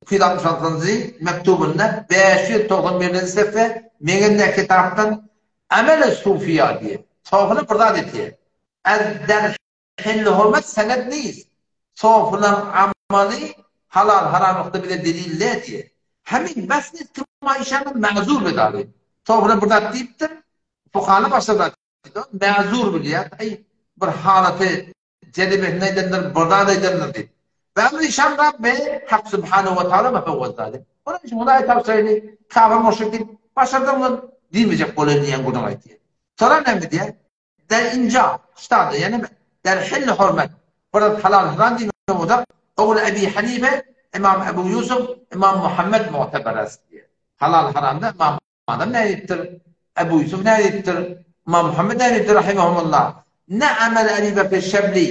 266-njy mektubynda 591-nji sefhe meňende kitapdan Amel-i Sufiýa diýip, sofyny bir zat etýär. Az der hilli hurmet sened nis. Sofylaň amaly halal-haramlykda bize delil däl diýýär. Hemin bes nis ki ma işana ma'zur bedari. Sofyna bir zat diýipdir, fukahana başga zat Mäzur bilýär, aý, bir halaty jelibesinde aýdandyr, bir zat aýdandyr diýip. Bäri işan Rabbi, Hak Subhanahu we Taala mefewwez zalim. Onuň üçin Hudaýa tabşyraýly, kafir müşrik diýip, başardygyňdan diýmejek bolaýyn diýen gürrüň aýtýar. Soran näme diýýär? Der inja, ştada, ýagny der hilli hormat, bir zat halal haram diýmek bolsa, Ogul Ebi Hanife, Imam Ebu Ýusuf, Imam Muhammed mu'teber est diýýär. Halal haramda Imam. Azam näme diýipdir? Ebu Ýusuf näme diýipdir? Ymam Muhammet näme diýipdir rahimehumullah? Ne amel Ebi Bekr Şebli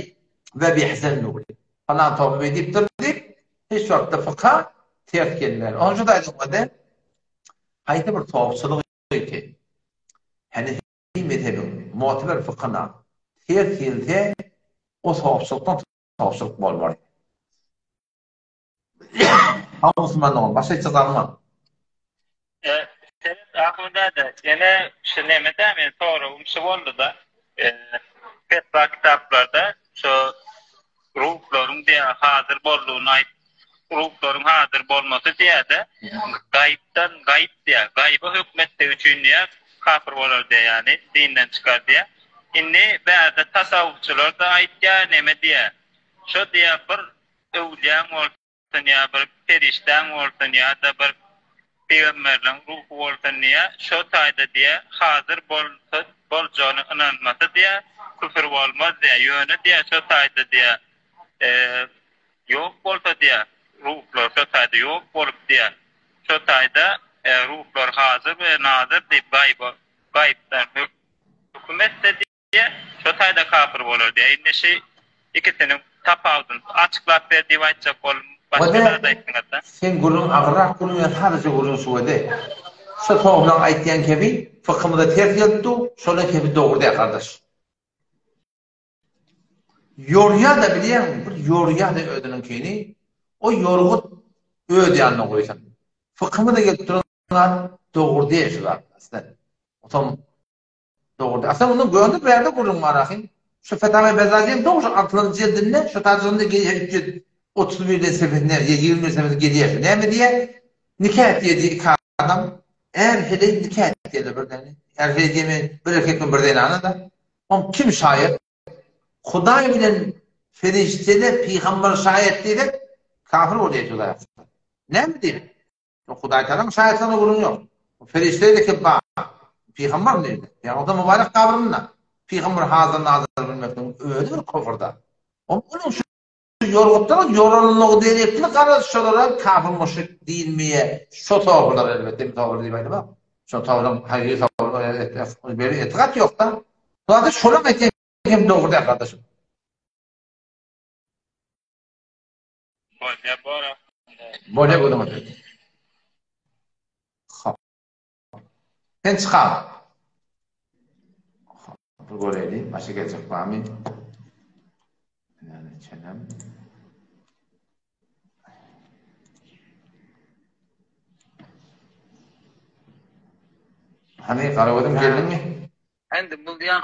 we Ebi Hasan Nuri. Falan topy beý diýipdir diýip, hiç wagtda fykha ters gelmän. Onuň üçin aýdylmady. Haýsy bir topçulyk ki, Hanefi mezhebiň mu'teber fykhyna ters gelse, o topçulykdan topçulyk bolmaz. Hawa musulman dogan, başga hiç zat alma. Seret Ahun däde, ýene şu neme-dä men soragym şu boldy-da. Fetwa kitaplarda şu ruhlaryň diýä hazyr boldugyny aýt, ruhlaryň hazyr bolmasy diýä-de, gaýypdan gaýyp diýä, gaýyba hökmetdigi üçin diýä kapyr bolar diýä, ýagny dinden çykar diýä. Indi bärde tasawwufçylar-da aýtýa, neme diýä, şo diýä bir öwlüýäň bolsun ýa bir perişdäň bolsun ýa-da bir pygamberliň ruhy bolsun diýä, şo taýda diýä, hazyr bolsa boljagyny ynanmasa diýä, küfür bolmaz diýä, ýöne diýä şo taýda diýä, ýok bolsa diýä, ruhlar şo taýda ýok bolup diýä, şo taýda ruhlar hazyr we nazyr diýip gaýyba gaýypdan höküm etse diýýär, şo taýda kapyr bolar diýýär. Indi şi ikisiniň tapawudyny açyklap ber diýip aýtjak boldum. Başga zat aýtdyňyzda. Seň gürrüň agyrrak gürrüň ýa sadaja gürrüň şuwede. Şu sohnaň aýtýan kebi fykhymyza ters gelip dur, şolaň kebi dogry däl gardaş. Ýorýa-da bilýäňmi, bir ýorýa-da özüniňkini, o ýorgut öz ýanyna goýsun. Fykhymyza gelip duran zat dogry däl şu zat aslen. Otam Dogry. Aslynda mundan göni bärde gürrüň bar ahyn. Şu Fetawa Bezaziýeň dogry şu altynjy jildinde şu tajygynda gelýär 331-den sefesine ýa 21 sefesine gelýär. Näme diýýär? Nika etýär diýýär iki adam. Är heleý nika etýärler bir däne. Är heleý diýme bir erkek bilen bir zenana da. Oň kim şaýat? Hudaý bilen perişdeler, pygamber şaýat diýsek, kafir bolýar Hudaý. Näme diýip? Hudaýtagalaň şaýatlygyna gürrüň ýok. Perişde-de ki bar. Pygamber nirde? Ýa o-da mübarek gabrynda. Pygamber hazyr nazyr bilmekligiň özi bir kufr-da. Onuň şu ýorgutlaryň ýoralmagy derekli garaz şolara kafir müşrik diýilmeýär. Şo topurlar elbetde, bu topur diýip aýdamok. Şo topuryň haýsy topur beri etikat ýok-da. Zaten şolaň aýtýan hem dogry däl gardaşym. Bolýa bora. Bolýa gözüňe döz. Hop. Sen çykar. Hop, bir göreýli, başga geljek barmy? Yani çenem. Hani Garagözüm geldiňmi? Endi bu diýen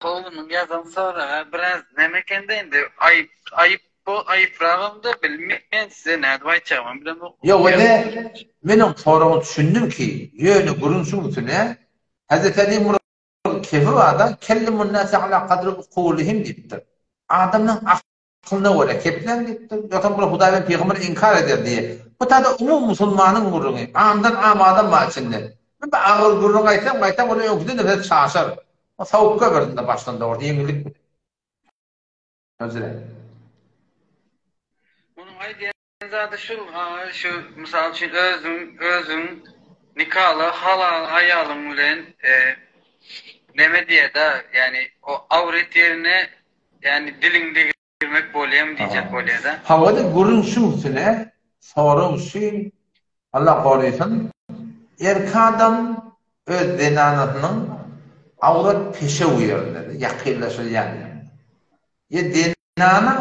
Oglunyň ýazan soraga biraz neme ekende indi aýyp aýyp bu aýypragam-da bilmen size nädip aýtjagymam bilemok. Ýok ine men oň soragyny düşündim ki ýöne gürrüň şuň üstüne Hezreti Aly bir kefi barda kellimun nase ala kadri ukulihim diýipdir. Adamlaň Akylyna görä kepläň diýipdir. Ýogsam bular Hudaý bilen pygamberi inkar eder diýýär. Bu taýda umumy musulmanyň gürrüňi. Amdan am adam bar içinde. Men bir agyr gürrüň aýtsam, gaýtam olar öňküden-de beter çaşar. O sowuk göberdim-de başdan dogrusy ýeňillik bilen. Özüne. Munuň aýdýan zady şul, şu mysal üçin özüň özüň nikaly halal aýalyň bilen neme diýýär-de, ýagny o awret ýerine ýagny diliňi degirmek bolýamy diýjek bolýar-da. Hawa-da gürrüň şuň üstüne, sorag şu, Allah gorysyn, erki adam öz zenanasynyň awrat peşew ýerinde-de, ýakynlaşylýan ýerinde, Ýa zenana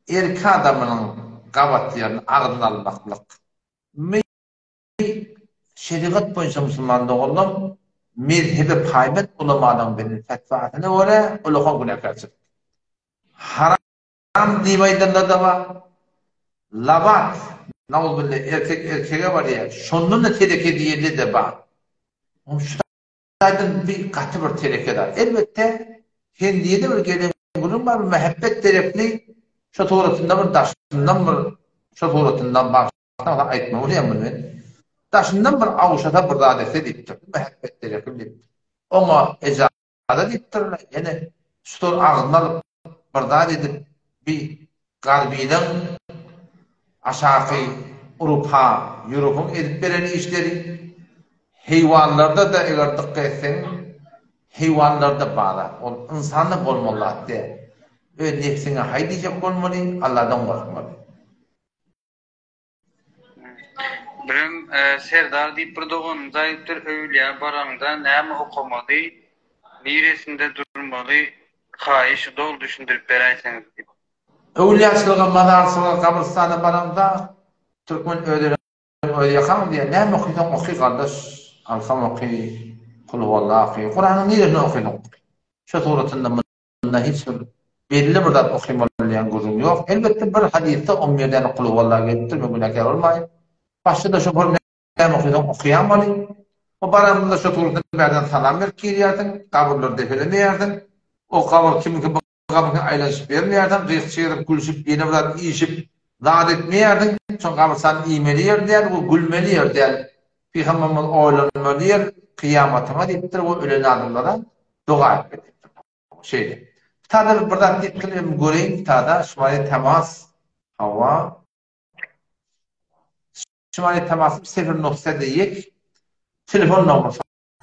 erki adamynyň gabat ýerini agzyna almaklyk. My şerigat boýunça musulman doganlar mezhebe paýbent ulamalaryň beren fetwasyna görä ulakan günäkärçilik. Haram diýip aýdanlar-da bar. Labat, nauzubilla erkek erkege barýar, şondan-da teleke diýenler-de bar. Aýdym bir gaty bir teleke zat. Elbetde Hendiýede bir gelen günüň bar bir mähebbet derekli şo suratynda bir daşyndan bir şo suratyndan bagyşlasaň aýtma bolýar muny men. Daşyndan bir awşasa bir zat etse diýipdir. Mähebbet derekli diýipdir. Oňa ejaza diýipdirler. Ýene şu agzyna alyp bir zat edip bir Garbynyň aşaky Urupa, Ýurupyň edip beren işleri. Heýwanlarda-da eger dykgat etseň, heýwanlarda bar zat. Ol ynsanda bolmaly zat däl. Öz nebsiňe haý diýjek bolmaly, Alladan gorkmaly. Birem Serdar diýip bir doganymyz aýdypdyr, öwlüýä baraňda näme okamaly, niresinde durmaly, haýyş doly düşündirip beräýseňiz diýip. Öwlüýaçylyga, mazarçylyga, gabrystana baraňda türkmen öz eliň öz ýakaň diýýär. Näme okysaň oky gardaş, Alham oky, Kulhuwalla oky, Kuranyň niresini okysaň oky. Şo suratynda Munda hiç bir belli bir zat okymaly diýen gürrüň ýok. Elbetde bir hadysda on bir däne Kulhuwalla gelipdir, men günäkär bolmaýyn. Başda-da şo bir näme okysaň okaýaň ony. O baranynda şo suratdan bärden salam berip girýärsiň, gabyrlary depelemeýärsiň. O gabyr kimiňki bu gabyr aýlanyşyp bermeýärsiň, gyk-çygyryp, gülşüp, ýene bir zat iýişip, zat etmeýärsiň. Şoň gabrystan iýmeli ýer däl we gülmeli ýer däl. Pygamberimiz oýlanmaly ýer kyýamatyňa diýipdir we ölen adamlara doga etme diýipdir. Şeýle. Tada bir zat diýipdir, men göreýin tada şumaýa temas hawa. Şumaýa temas sifir nokta ýek telefon nomer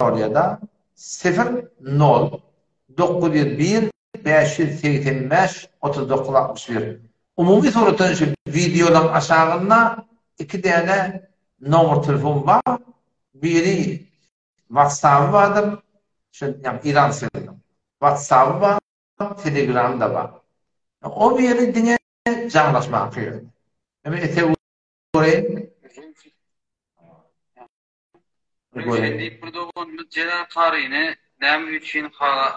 sorýada sifir nol 901 585 39 61. Umumy suratdan şu wideolaryň aşagynda iki däne nomer telefon bar. Biri WhatsApp-y bardyr, şu ýagny Iranseliň WhatsApp-y bar, Telegram-da bar. O biri diňe jaňlaşmak ýöne. Eme ete göreýin. Röwşen diýip bir doganymyz Jelal Karyny näme üçin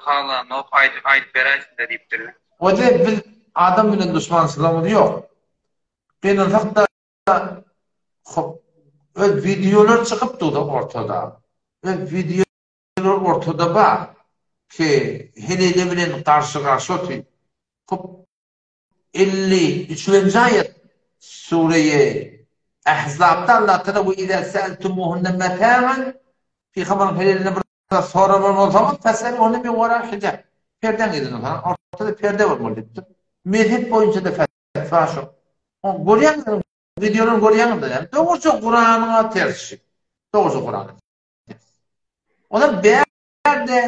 halanok aýdyp aýdyp beräýsinde diýipdir. Oze biz adam bilen duşmançylygymyz ýok. Gynansak-da hop öz wideolar çykyp durda ortada. Öz wideolar ortada bar. Ki heleýle bilen garşy garşy otyr. Hop 53-nji aýat Sureýi Ahzabda Allah Taala we iza sa'altumuhunna mata'an Pygamberyň heleýlerine bir zat soraman bolsaňyz fes'eluhunna min wara'i hijab. Perdäň yzyndan soraň. Ortada perde bolmaly diýipdir. Mezhep boýunça-da fetwa şo. Görýäňiz, wideolary görýäňiz-de, ýani dogruça Kuranyňa ters şu. Dogruça Kurana ters. Olar bärde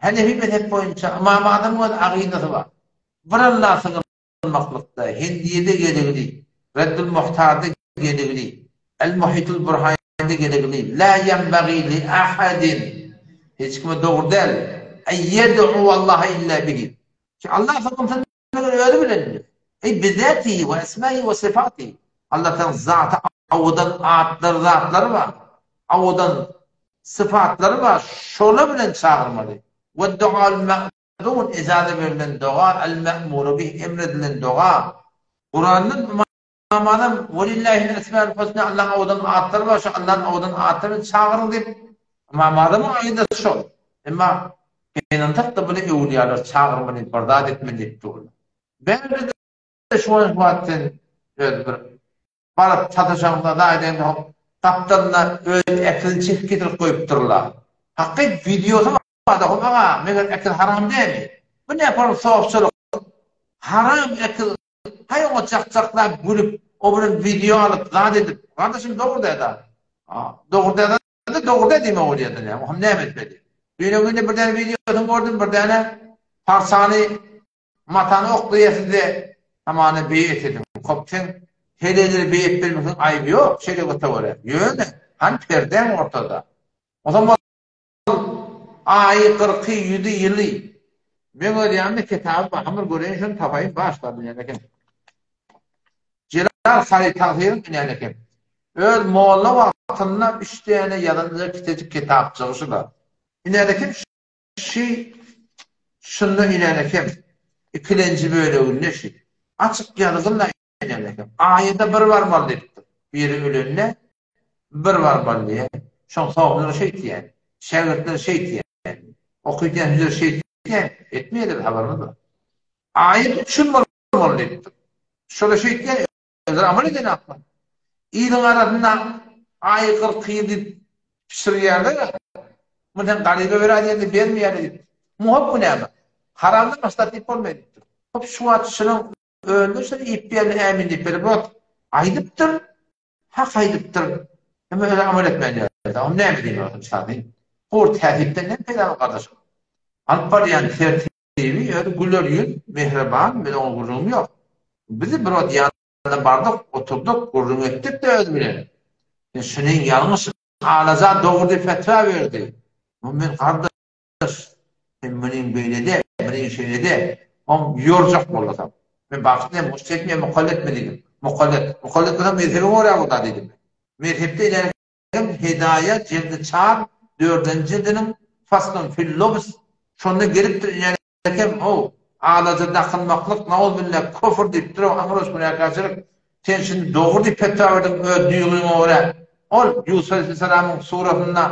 Hanefi mezhep boýunça Ymam Azamyň öz agydasy bar. Bir Alla sygynmaklykda Hindiýede geligli, Reddül Muhtarda geligli, El Muhitul Burhanda geligli, La ýenbagi li ahadin hiç kime dogry däl, en ýed'uwallaha illa bihi. Ki Allah sygynsyn Meger özi bilendir. Eý bizatihi we esmaihi we syfatihi. Allahdan zaty owadan atlary zatlary bar. Owadan sypatlary bar. Şolar bilen çagyrmaly. We dual ma'zun ijaza berlen doga, el ma'muru bih emredilen doga. Kurandan Amanam Welillahil esmaul husna Allaň owadan atlary bar, şo Allaň owadan atlary bilen çagyryň diýip, Ymam Azamyň aýdasy şol. Emma gynansak-da muny öwlüýalar çagyrmaly, bir zat etmeli diýip durlar. Bärde-de şu wagt sen öz bir baryp sataşaňda, zat edeňde hop gapdalynda öz äkilini çekip getirip goýupdyrlar. Hakyt wideosy bar-da, hop aga, meger äkil haram dälmi? Bu näpar sofçylyk? Haram äkil Haý oňa çak-çaklap gülüp, o bilen wideo alyp, zat edip. Gardaşym dogry däda. Dogry däda dogry dä diýmek bolýar-da näme. Oňam näme etmeli? Düýne günde bir däne wideosyny gördüm, bir däne parçany, matany oklaýar sizde. Hamana beýet ediň. Kop sen heleýleri beýet bermeseň aýby ýok, şeregata görä. Ýöne, hany perdäň ortada. Onsoň Aýy, kyrky, ýüzi, ýyly. Meň öz ýanymda kitaby bar. Hamyr göreýin şony tapaýyn başla bilýän eken. Jelal Hary tagsyryň inän eken. Öz molla wagtynda üç däne ýazanja kiçijik kitapjygy şular. Inän eken şi şunda inän eken. Ikilenji böleginde şi. Açyk ýazgynda inän eken. Aýada bir barmaly diýipdir. Biri ölende Bir barmaly diýýär. Şoň soňlary şeýtýär. Şägirtleri şeýtýär. Okydýan hüjre şeýtýär. Etmeýärler habarymyz bar. Aýat üçin bolmaly diýipdir. Şola şeýtýär. Özleri amal edenoklar. Iliň arasynda aýy 40 ýyl diýip pişirýärler. Muny sen garyba beräý diýende bermeýärler diýip. Muňa bu näme? Haramdan başlap diýip bolmaýar diýipdir. Hop şu wagt şunuň önüne şuny iýip berende ämin diýip berip aýdypdyr. Hak aýdypdyr. Emma özi amal etmän ýör. Onda näme diýmeli bolsun çady? Hor täsipden näme peýda bar gardaşym? Alyp barýan tertibi özi güler ýüz, mähriban, men oňa gürrüňim ýok. Bizi bir wagt ýanyna bardyk, oturdyk, gürrüň etdik-de özi bilen. Sen şunyň ýalňyş, Alaja dogry diýip fetwa berdi. Men gardaş, sen munyň beýle-de, munyň şeýle-de, oň ýorjak bollasam. Men bagyşlaýan, muş çekmeýän mukalletmi diýdim. Mukallet. Mukallet bolsaň mezhebiňe görä bolda diýdim. Mezhepde ileri Hem Hedaýa jildi çar, dördünji jildiniň Faslun fil-lubs, şonda gelipdir inerekem, how, alaja dakynmaklyk, nauzbilla, köfür diýipdir-ow, aňrybaş günäkärçilik. Sen şindi dogry diýip fetwa berdiň öz duýgyňa görä. Ol, Ýusup aleýhissalamyň surasynda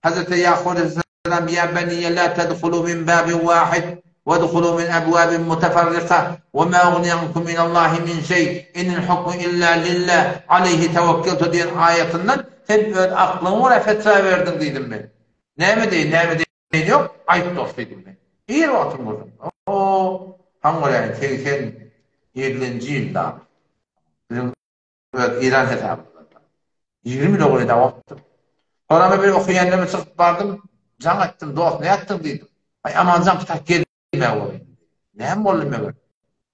Hazreti Ýakup aleýhissalam, Ýa beniýe la tedhulu min babin wahid, wedhulu min ebwabin muteferrika, we ma ugni ankum minallahi min şeý, inil hukmu illa lillah, aleýhi tewekkeltu diýen aýatyndan sen öz aklyňa görä fetwa berdiň diýdim men. Näme deýin, näme deýin ýok, aýt dost diýdim men. Ir wagtyň gürrüň. O, haň göräýin, 87-nji ýylda biziň Öz Eýran hesabynda. 20 ýyla golaý dawam etdim. Soňra men bir okaýan ýerime çykyp bardym, jaň etdim, dost nätdiň diýdim. Aý Amanjan kitap gelmä boldy. Näme boldy meger?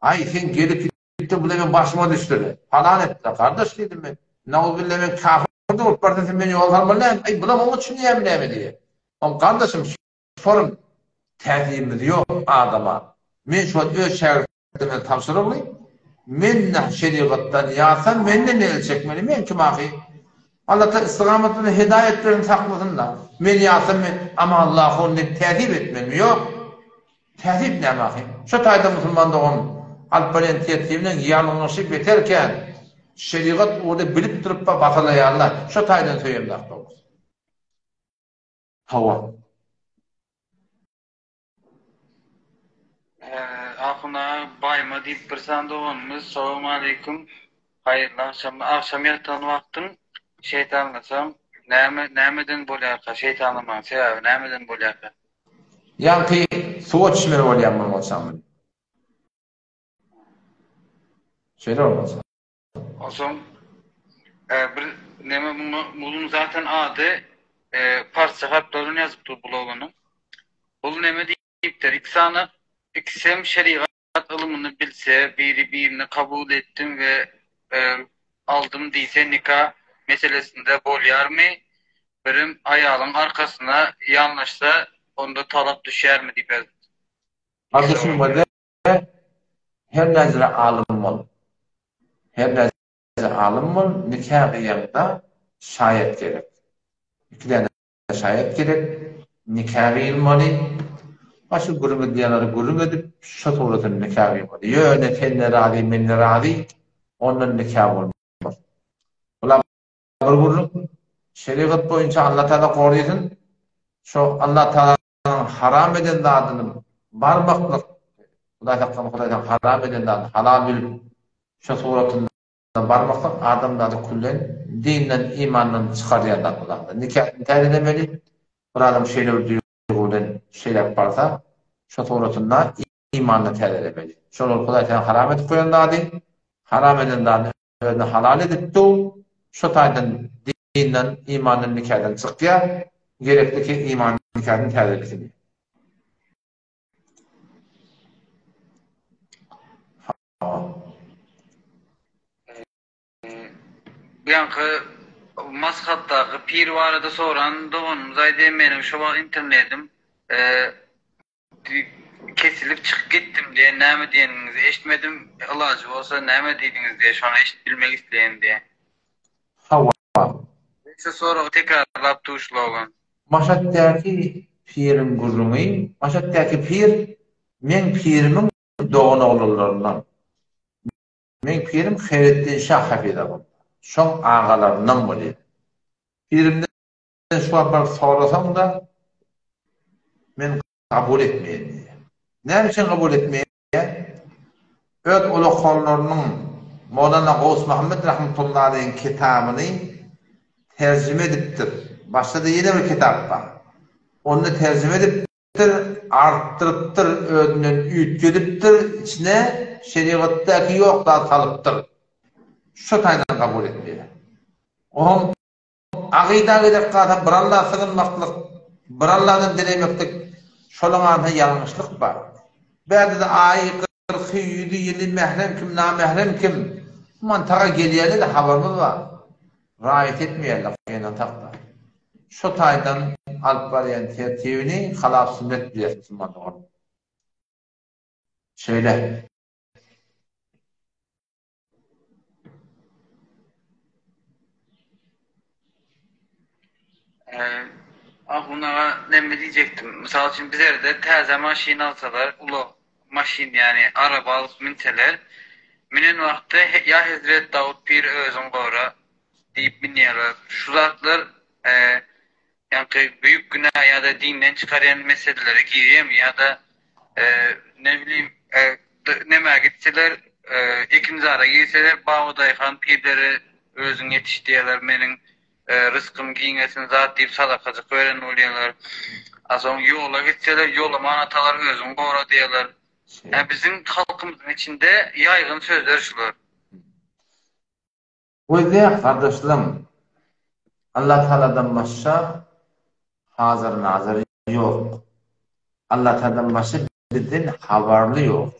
Aý sen gelip gitdiň bu meň başyma düşdüle. Palan etdiler gardaş diýdim men. Nauzubilla men kafir bolup barsaň sen meni ýola salmaly dälmi? Aý bulam oňa düşünýärmi näme diýýär. Oň gardaşym Şonuň täsirimiz ýok adama. Men şu wagt öz şägirtlerime tabşyrygly, men-de şerigatdan ýatsam, menden-de el çekmeli, men kim ahy? Allatagala istigamat bilen hedaýat bersin, saklasyn-da. Men ýatsam, men Amanallahu diýip täsip etmelimi? Ýok. Täsip näme ahy? Şo taýda musulman dogan alyp barýan tertibiniň ýalňyşy beter kän. Şerigat ugurda bilip durup-a basalaýarlar. Şo taýdan söýemzok dogrusy. Hawa. Ahun aga baýma diýip bir sany doganymyz Salowmaleýkim haýyrly agşamlar agşam ýatan wagtyň şeýtanlasaň näme nämeden bolýarka şeýtanlamagyň sebäbi nämeden bolýarka. Ýaňky suwa düşmeli bolýan bolmaçam. Şeýle bolmaça. Onsoň bir neme muňa munuň zaten ady parsça harplar bilen ýazyp dur bul oglanyň. Bul neme diýipdir iki sany ikisem şerigat ylymyny bilse biri birini kabul etdim we aldym diýse nika meselesinde bolýarmy birem aýalyň arkasyna ýanlaşsa onda talak düşýärmi diýip ýazypdyr. Gardaşym Her näzire alym bol. Her näzire alym bol, nika gyýaňda şaýat gerek. Iki däne şaýat gerek, nika gyýylmaly. Başga gürrüň edilýänleri gürrüň edip, şo suratynda nika gyýmaly. Ýöne sen-de razy, men-de razy, ondan nika bolmaz. Bular bir gürrüň. Şerigat boýunça Allatagala gorysyn, şo Allatagala haram eden zadyny barmaklyk, Hudaý saklasyn, Hudaý saňa haram eden zadyny halal bilip, şo suratynda barmaklyk adamzady küllen dinden, imandan çykarýan zat bu zatlar. Nikasyny täzelemeli, bir adam şeýle bir duýgy bilen şeýläk barsa, şo suratynda imanyny täzelemeli. Şol ol Hudaý saňa haram edip goýan zady, haram eden zadyny özüne halal edip dur, şo taýdan dinden, imandan, nikadan çykýar, gerekli ki iman nikasyny täzelesin. Ýaňky Maşatdaky pir barada soran doganymyz aýdýar, meniň şo wagt internetim Kesilip çykyp gitdim diýen näme diýeniňizi eşitmedim ilajy bolsa näme diýdiňiz diýe şony eşit bilmek isleýän diýe. Hawa. Şu soragy tekrarlap duşla oglan. Maşatdaky piriň gürrüňi, Maşatdaky pir meň pirimiň doganoglanlaryndan. Meň pirim Heýretdin şa hafizahullah. Şoň agalaryndan bolýar. Pirimden Sen şu wagt baryp sorasaň-da, men kabul etmeýän diýýär. Näme üçin kabul etmeýär? Öz ulakanlarynyň Mowlana Gowus Muhammet rahmetullahi aleýhiň kitabyny terjime edipdir. Başda-da ýene bir kitap bar. Onda terjime edipdir, artdyrypdyr, özünden üýtgedipdir, içine şerigatdaky ýok zat salypdyr. Şo taýdan kabul etmeýär. Oňam. Agyda gezek galsa bir Alla sygynmaklyk, bir Alladan dilemeklik şolaň arasynda ýalňyşlyk bar. Bärde-de aýy, kyrky, ýüzi, ýyly, mährem kim, namährem kim, bu mantaga gelýärler-de habarymyz bar. Raýat etmeýärler gynansak-da. Şo taýdan alyp barýan tertibini halap sünnet bilýäs musulman dogan. Şeýle. Ahun aga neme diýjekdim. Mysal üçin bizerde täze maşyn alsalar, ulag maşyn ýagny araba alyp minseler, minen wagtda ýa Hezret Dawut pir özüň gora diýip minýärler. Şu zatlar ýaňky büýük günä ýa-da dinden çykarýan meselelere girýärmi ýa-da ne bileyim nämä gitseler ekinzara girseler Babadaýhan pirlere özüň ýetiş diýýärler meniň rysgym giňesin zat diýip sadakajyk beren bolýarlar. A soň ýola gitseler Ýolaman atalar özüň gora diýýärler. Ýa biziň halkymyzyň içinde ýaýgyn sözler şular. Gözleýär gardaşlarym. Allah Tagaladan başga hazyr nazyr ýok. Allah Tagaladan başga bizden habarly ýok.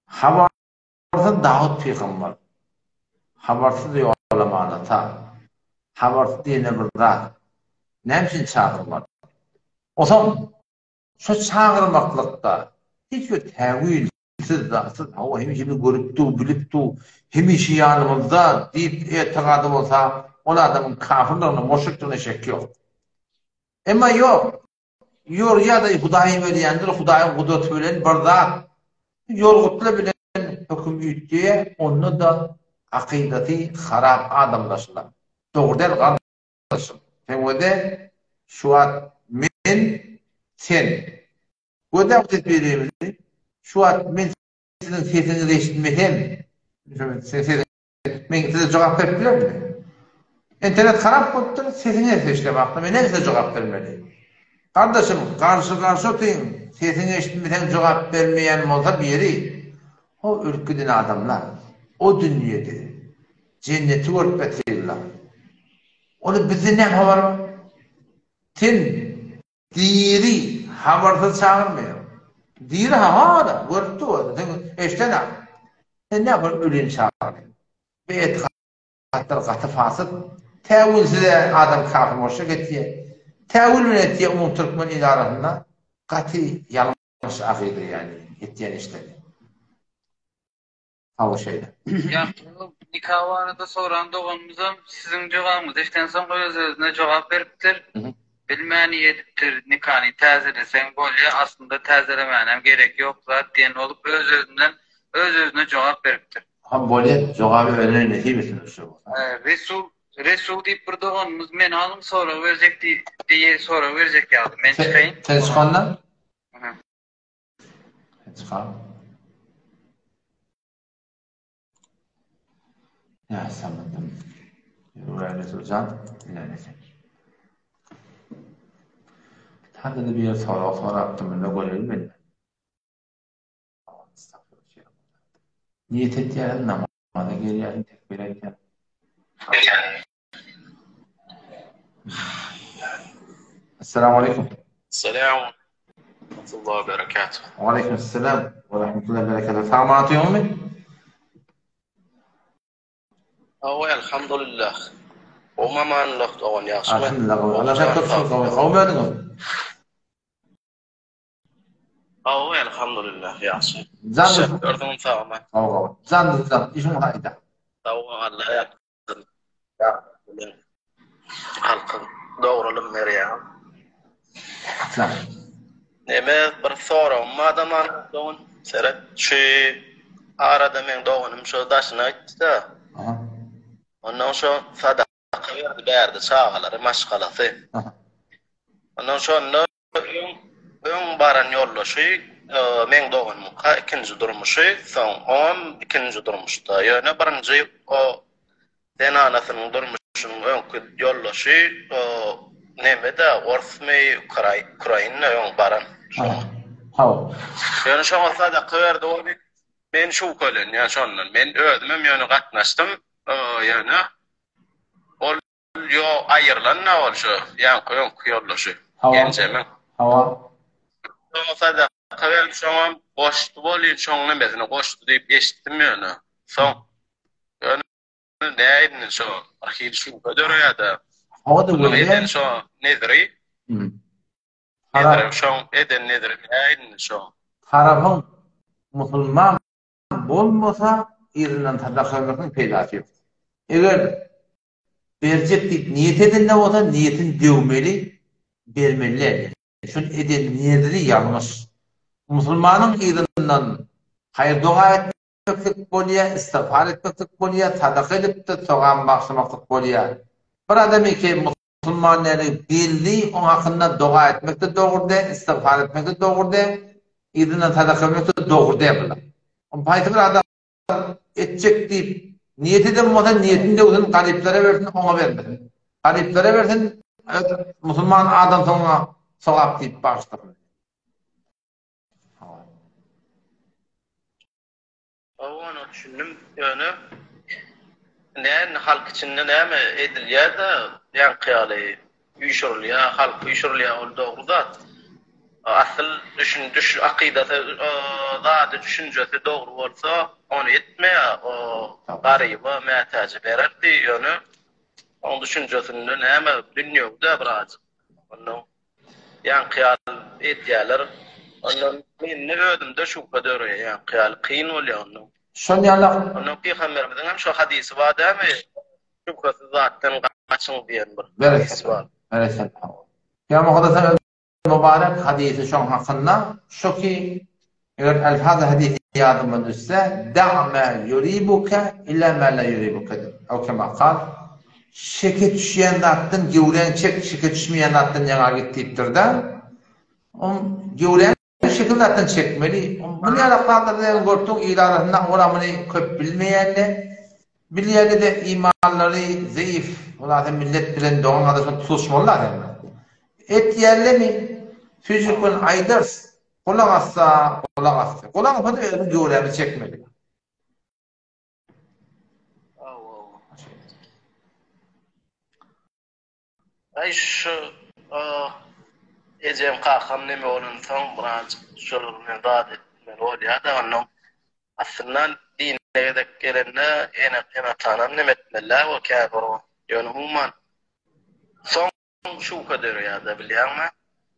Habarsyz Dawut pygamber. Habarsyz Ýolaman ata. Habarsyz ýene bir zat. Näme üçin çagyrmaly? Osaň şo çagyrmaklykda hiç bir täwil Siz zatsyz, hawa, hemişe bizi görüp dur, bilip dur, hemişe ýanymyzda diýip etigady bolsa, ol adamyň kafyrdygyna, muşrikdigine şek ýok. Emma ýok, ýorýa-da Hudaý berýändir, Hudaýyň gudraty bilen bir zat ýorgutla bilen höküm üýtgeýär, onda-da akydasy harap adamlaşylar. Dogry däl gardaşym. Sen wede şu wagt men, sen. Gözläp ses berýärmizi? Şu wagt men siziň sesiňizi eşitmesem, men size jogap berip bilermi? Internet harap bolupdyr, sesiňiz eşidemakda, men näme size jogap bermeli? Gardaşym, garşy-garşy otyň, sesiňi eşitmeseň jogap bermeýän bolsa biri, o ölüp giden adamlar, o dünýede jenneti görüp ýatyrlar. Ony bizden näme habary bar? Sen Diri habarsyz çagyrmaýar. Diri hawa-da, görüp dur, sen eşden-ä. Sen näme bir ölini çagyrýaň? Bu etikatlar gaty fasyt. Täwilsiz-ä adam kafir bolşa ketýär. Täwil bilen etýär umumy türkmen il arasynda gaty ýalňyş akyda ýagny etýän işleri. Hawa şeýle. Ýagny nika barada soran doganymyzam siziň jogabyňyzy eşdensoň öz-özüne jogap beripdir. Bilmän edipdir nikany täzeleseň bolýa aslynda täzelemänem gerek ýok zat diýen bolup öz-özünden öz-özüne jogap beripdir. Ha bolýa jogaby özüne nesip etsin şo bolsa. Resul Resul diýip bir doganymyz meni alyň sorag berjek diýe sorag berjek ýaly men çykaýyn. Sen çykanda? Çykar. Ya samadım. Ýöne Resuljan, näme sen? Hadi bir ýer sorag sorapdym, mende görelim men. Niýet etýärin, namaza gelýärin, tekbir aýdýan. Assalamu aleykum. Salam. Rahmetullah berekatuh. Wa aleykum assalam. Wa rahmetullah berekatuh. Sag otyňmy? Hawa, elhamdulillah. Gowy amanlyk dogan ýagşymy? Alhamdulillah gowy. Allah sen köp şükür gowy. Gowy özüňiz? Hawa, elhamdulillah ýagşy. Jan Özüňiz sagmy? Gowy gowy. Jan jan işiň haýda? Sag bol Allah Halkyň dogrulym berýär. Neme bir soragym bar da man dogan. Seret şu arada meň doganym şu daşyna gitdi-de. Ondan şu sadaka berdi bärde çagalary maşgalasy. Ondan şonda Öň öň baran ýoldaşy meň doganymyňka ikinji durmuşy, soň oňam ikinji durmuşda. Ýöne birinji o zenanasynyň durmuşynyň öňki ýoldaşy o nemede orsmy ukraina öň baran şoňa. Hawa. Ýöne şoňa sadaka berdi ony men şübhelenýän şondan. Men özümem ýöne gatnaşdym ýöne ol. ýo aýrylan-da ol şu ýaňky öňki ýoldaşy. Hawa. Genjemiň. Hawa. Soň sadaka berdi şoňam goşdy bolýyn şoň nemesine goşdy diýip eşitdim ýöne. Soň ýöne näýdin şo bir hili şübhe döreýär-de. Hawa-da Onuň welin. eden şo nezri. Nezri şoň eden nezri näýdin şo. Tarapyň musulman bolmasa yzyndan sadaka bermegiň peýdasy ýok. Eger berjek diýip niýet edende bolsa niýetini döwmeli, bermeli däl. Şol eden nezri ýalňyş. Musulmanyň yzyndan haýyr-doga etmeklik bolýar, istigfar etmeklik bolýar, sadaka edip-de sogap bagyşlamaklyk bolýar. Bir adam eke musulman däligi belli, oň hakynda doga etmek-de dogry däl, istigfar etmek-de dogry däl, yzyndan sadaka bermek-de dogry däl bular. Haýsy bir adam etjek diýip niýet eden bolsa, niýetini döwsün, garyplara bersin, oňa bermesin. Garyplara bersin, öz musulman adamsyňa sogap diýip bagyşlasyn. Hawa ony düşündim ýöne näme halk içinde näme edilýärde ýaňky ýaly üýşürilýär halk üýşürilýär ol dogry zat asyl düşün düş akydasy zady düşünjesi dogry bolsa ony etmeýär o garyba mätäje bererdi ýöne oň düşünjesinde näme dünýewidä birazjyk ondan Ýaňky ýaly edýäler. Ondan mende özümde şübhe döreýär. Ýaňky ýaly kyn bolýar ondan. Şol ýalak. Ondan pygamberimiziň hem şo hadysy bar dämi? Şübhesiz zatdan gaçyň diýen bir hadysy bar. Berekella. Ýa Muhaddesler öz mübarek hadysy şoň hakynda şo ki eger elfazy hadysy ýadyma düşse, Da' ma ýuribuke ila ma la ýuribuke diýip. Ew kema kal. Şeke düşýän zatdan göwräňi çek, şeke düşmeýän zatdan ýaňa git diýipdir-de. Oň göwräňi şekil zatdan çekmeli. Muny ýaly zatlar diýen görüpdiň il arasynda olam muny köp bilmeýände, bilýände-de imanlary zeýif. Olar sen millet bilen dogan gardaş tutuşmaly-da sen. Etýänlemi süýjülik bilen aýdarys. Gulak assa, gulak asdy. Gulak asmasa özümiz göwrämizi çekmeli. Aý şu ejem kakam neme bolansoň birazjyk şolar bilen zat etmeli bolýada onnoň aslynda dine gezek gelende ene atanam neme etmelidä o käbir ýöne umuman soň şübhe döreýär-de bilýäňmi?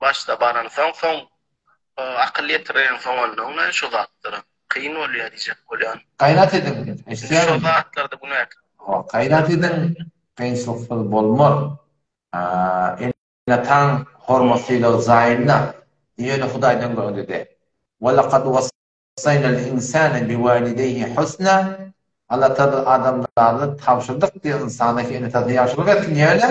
Başda baransoň, soň akyl ýetirensoň onnoň şu zatlara kyn bolýar diýjek bolýan. Gaýrat ediň, eşidýäňmi? Şo zatlarda günäkär. Hawa, gaýrat ediň, kynçylyksyz bolmaz. Ene-ataň hormat-sylagy jaýynda, ýöne Hudaýdan görende-de. Wa laqad Wassaýnal insane biwalideýhi husna, Allah Tagala biz adamzady tabşyrdyk diýip ynsana ki ene-atasyna ýagşylyk etsin ýöne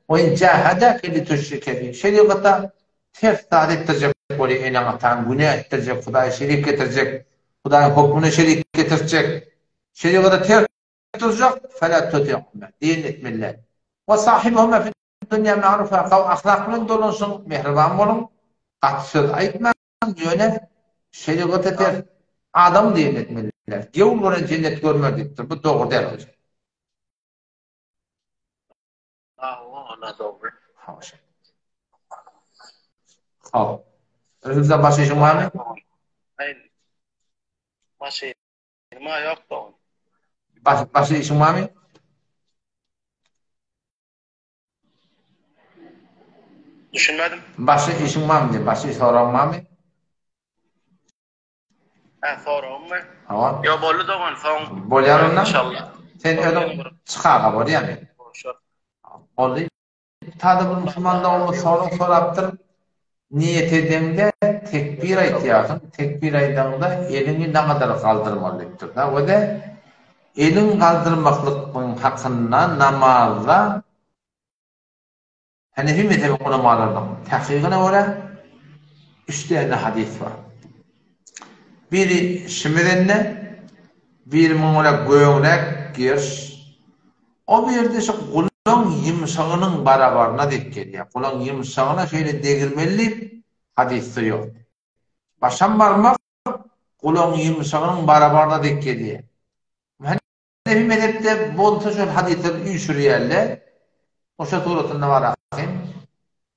we in jahadake lituşrike bi şerigata ters zat etdirjek bolýar eneň-ataň günä etdirjek Hudaýa şerik getirjek Hudaýyň hökmüne şerik getirtjek şerigata ters durjak fela tuti'huma diýen etmeli däl we sahibhuma fid dunýa ma'rufa gowy ahlak bilen dolanyşyň mähriban boluň gaty söz aýtmaň Ýöne şerigata ters adam diýen etmeliler. Gewül gören jennet görmez diýipdir. Bu dogry däl hojam. Hawa, ola dogry. Hawa şeýle. Hop. Özüňizde başga işiň barmy? Aý. Başga işim ýok dogan. Baş, başga işiň barmy? Düşünmedim. Başga işiň barmy diýip, başga soragyň barmy? Hä, soragymmy? Hawa. Ýo, boldy dogan, soň. Bolýar onda. Inşallah. Sen özüň çykaga bolýarmy? Boldy. Tada bir musulman doganymyz sorag sorapdyr. Niýet edeňde tekbir aýtýarsyň, tekbir aýdaňda eliňi nagadar galdyrmaly diýipdir-de. We-de eliň galdyrmaklygyň hakynda namazda Hanefi mezhebiň ulamalarynyň takygyna görä üç däne hadys bar. Biri şimirende, biri muňa görä gögräk gerş, o birde şu gulaň ýumşagynyň barabaryna diýip gelýär. Gulaň ýumşagyna şeýle degirmeli diýip hadysda ýok. Başam barmak gulaň ýumşagynyň barabaryna dek gelýär. Hanefi mezhepde bolsa şol hadyslary üýşürýärler. Oşa suratynda bar ahym.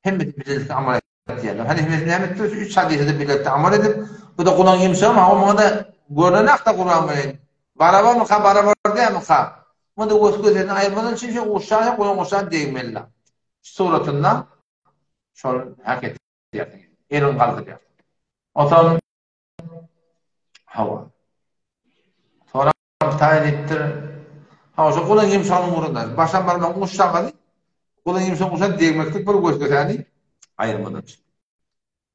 Hemmesi bilelikde amal etýärler. Hany hemmesi näme etdi? Şu üç hadysy-da bilelikde amal edip, bu-da gulaň ýumşagam, hawa muňa-da görnenakda Kuran bilen. Barabarmyka, barabar dälmika? Muňa-da wes-wesesini aýyrmadan üçin şu uşaga, gulaň uşagyna degmeli. Şu suratynda şol hak etýärsiň. Eliňi galdyrýarsyň. Onsoň Hawa. Soram taýyn etdir. Hawa, şo gulaň ýumşagynyň ugrunda. Başam barmagyň uçjagazy gulaň ýumşagyň uçuna degmeklik bir göz-gösäni aýyrmadan.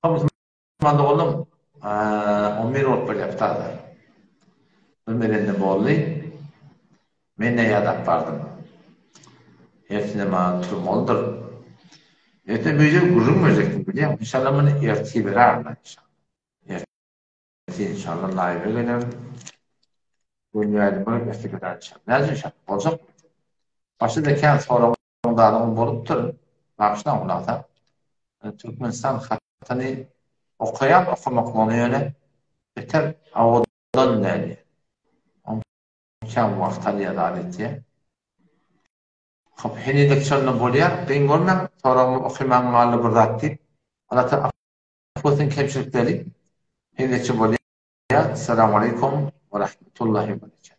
Ha, musulman doganlarym, 11 bolup barýar pitalar. Bir merende boldy. Men-de ýadap bardym. Hersine maňa turmalydyr. Erte möjek gürrüň berjekdim bilýäňmi? Inşallah muny ertir berärin inşallah. Ertir inşallah laýwa gelerin. Görünýäýdim bir ertir berärin inşallah. Näce inşallah boljakmy? Başda-da kän soragyň zadyň bolupdyr. Bagyşlaň hulasa. Türkmenistan hatyny okaýan okamaklygyny ýöne beter owadan däldi. Kän wagt alýar zat etýär. Hop henizek şonda bolýar kyn görmäň soragymy okymaň galdy bir zat diýip Allatag afu etsin kemçilikleri henizekçe bolýar Essalamu aleýkum we rahmetullahi we berekatuh.